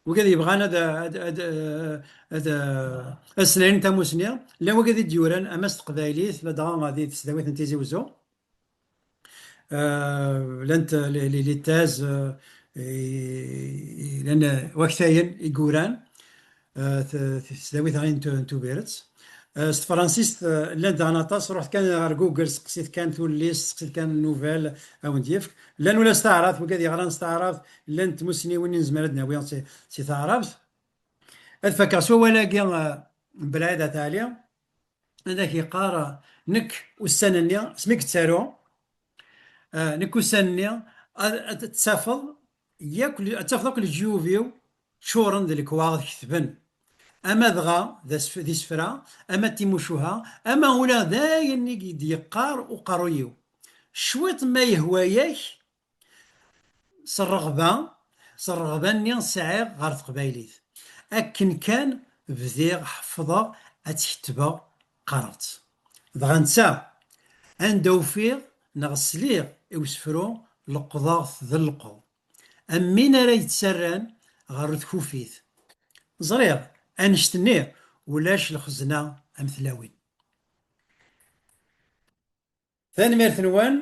wigad yebɣan ad, ad, ad, ad, ad snaren tamusni, llan wigad i d-yuran ama s teqbaylit, ladɣa di tesdawit n Tizi Wezzu. Euh, llant les, les, les thèses, euh, i, i, llan, euh, waktayen i yuran, euh, t-, t-, tesdawit-a n Tu-, n Tubiret. Euh, s tefransist, euh, llant daɣen aṭas, ruḥet kan ɣer Google, seqsit kan tullist, seqsit kan nouvelle, a wen-d-yefk. Llan ula s taɛrabt, wigad yeɣran s taɛrabt, llant tmussniwin i nezmer ad d-nawi si, si taɛrabt. Ad fakeɣ s wawal-agi, euh, n Belɛid At Ɛli. Ad ak-yeqqar, nekk ussan-nni, asmi yettaru, ah, nekk ussan-nni, ad, ad tafeḍ yakk, ad tafeḍ akk leǧyub-iw ččuren d lekwaɣeḍ ketben. Ama dɣa d asf-, d isefra, ama d timucuha, ama ula d ayen i d-yeqqar uqerruy-iw. Cwiṭ ma yehwa-yak, s rreɣba, s rreɣba-nni sɛiɣ ɣer teqbaylit. Akken kan bdiɣ ḥeffḍeɣ ad tt-ketbeɣ, qqareɣ-tt. Dɣa netta, anda ufiɣ neɣ sliɣ i usefru, leqqḍeɣ-t d lleqḍ. Am win ara yettarran ɣer tkufit. Ẓriɣ, annect-nni ulac lxezna am tlawin. Tanemmirt-nwen.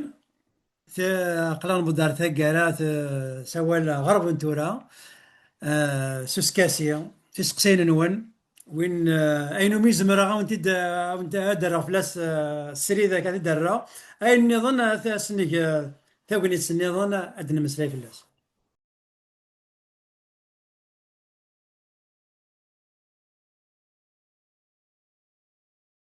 T-, aql-aɣ nbudd ar taggara, t-, s awal ɣerben tura, eh, s uskasi, tiseqsiyin-nwen, Win, eh, ayen umi zemreɣ ad wen-t-id, eh, ad wen-t-, ad d-rreɣ fell-as, eh, srid akka ad d-rreɣ. Ayen nniḍen, eh, ad as-neg, eh, tagnit nniḍen, eh, ad d-nemmeslay fell-as.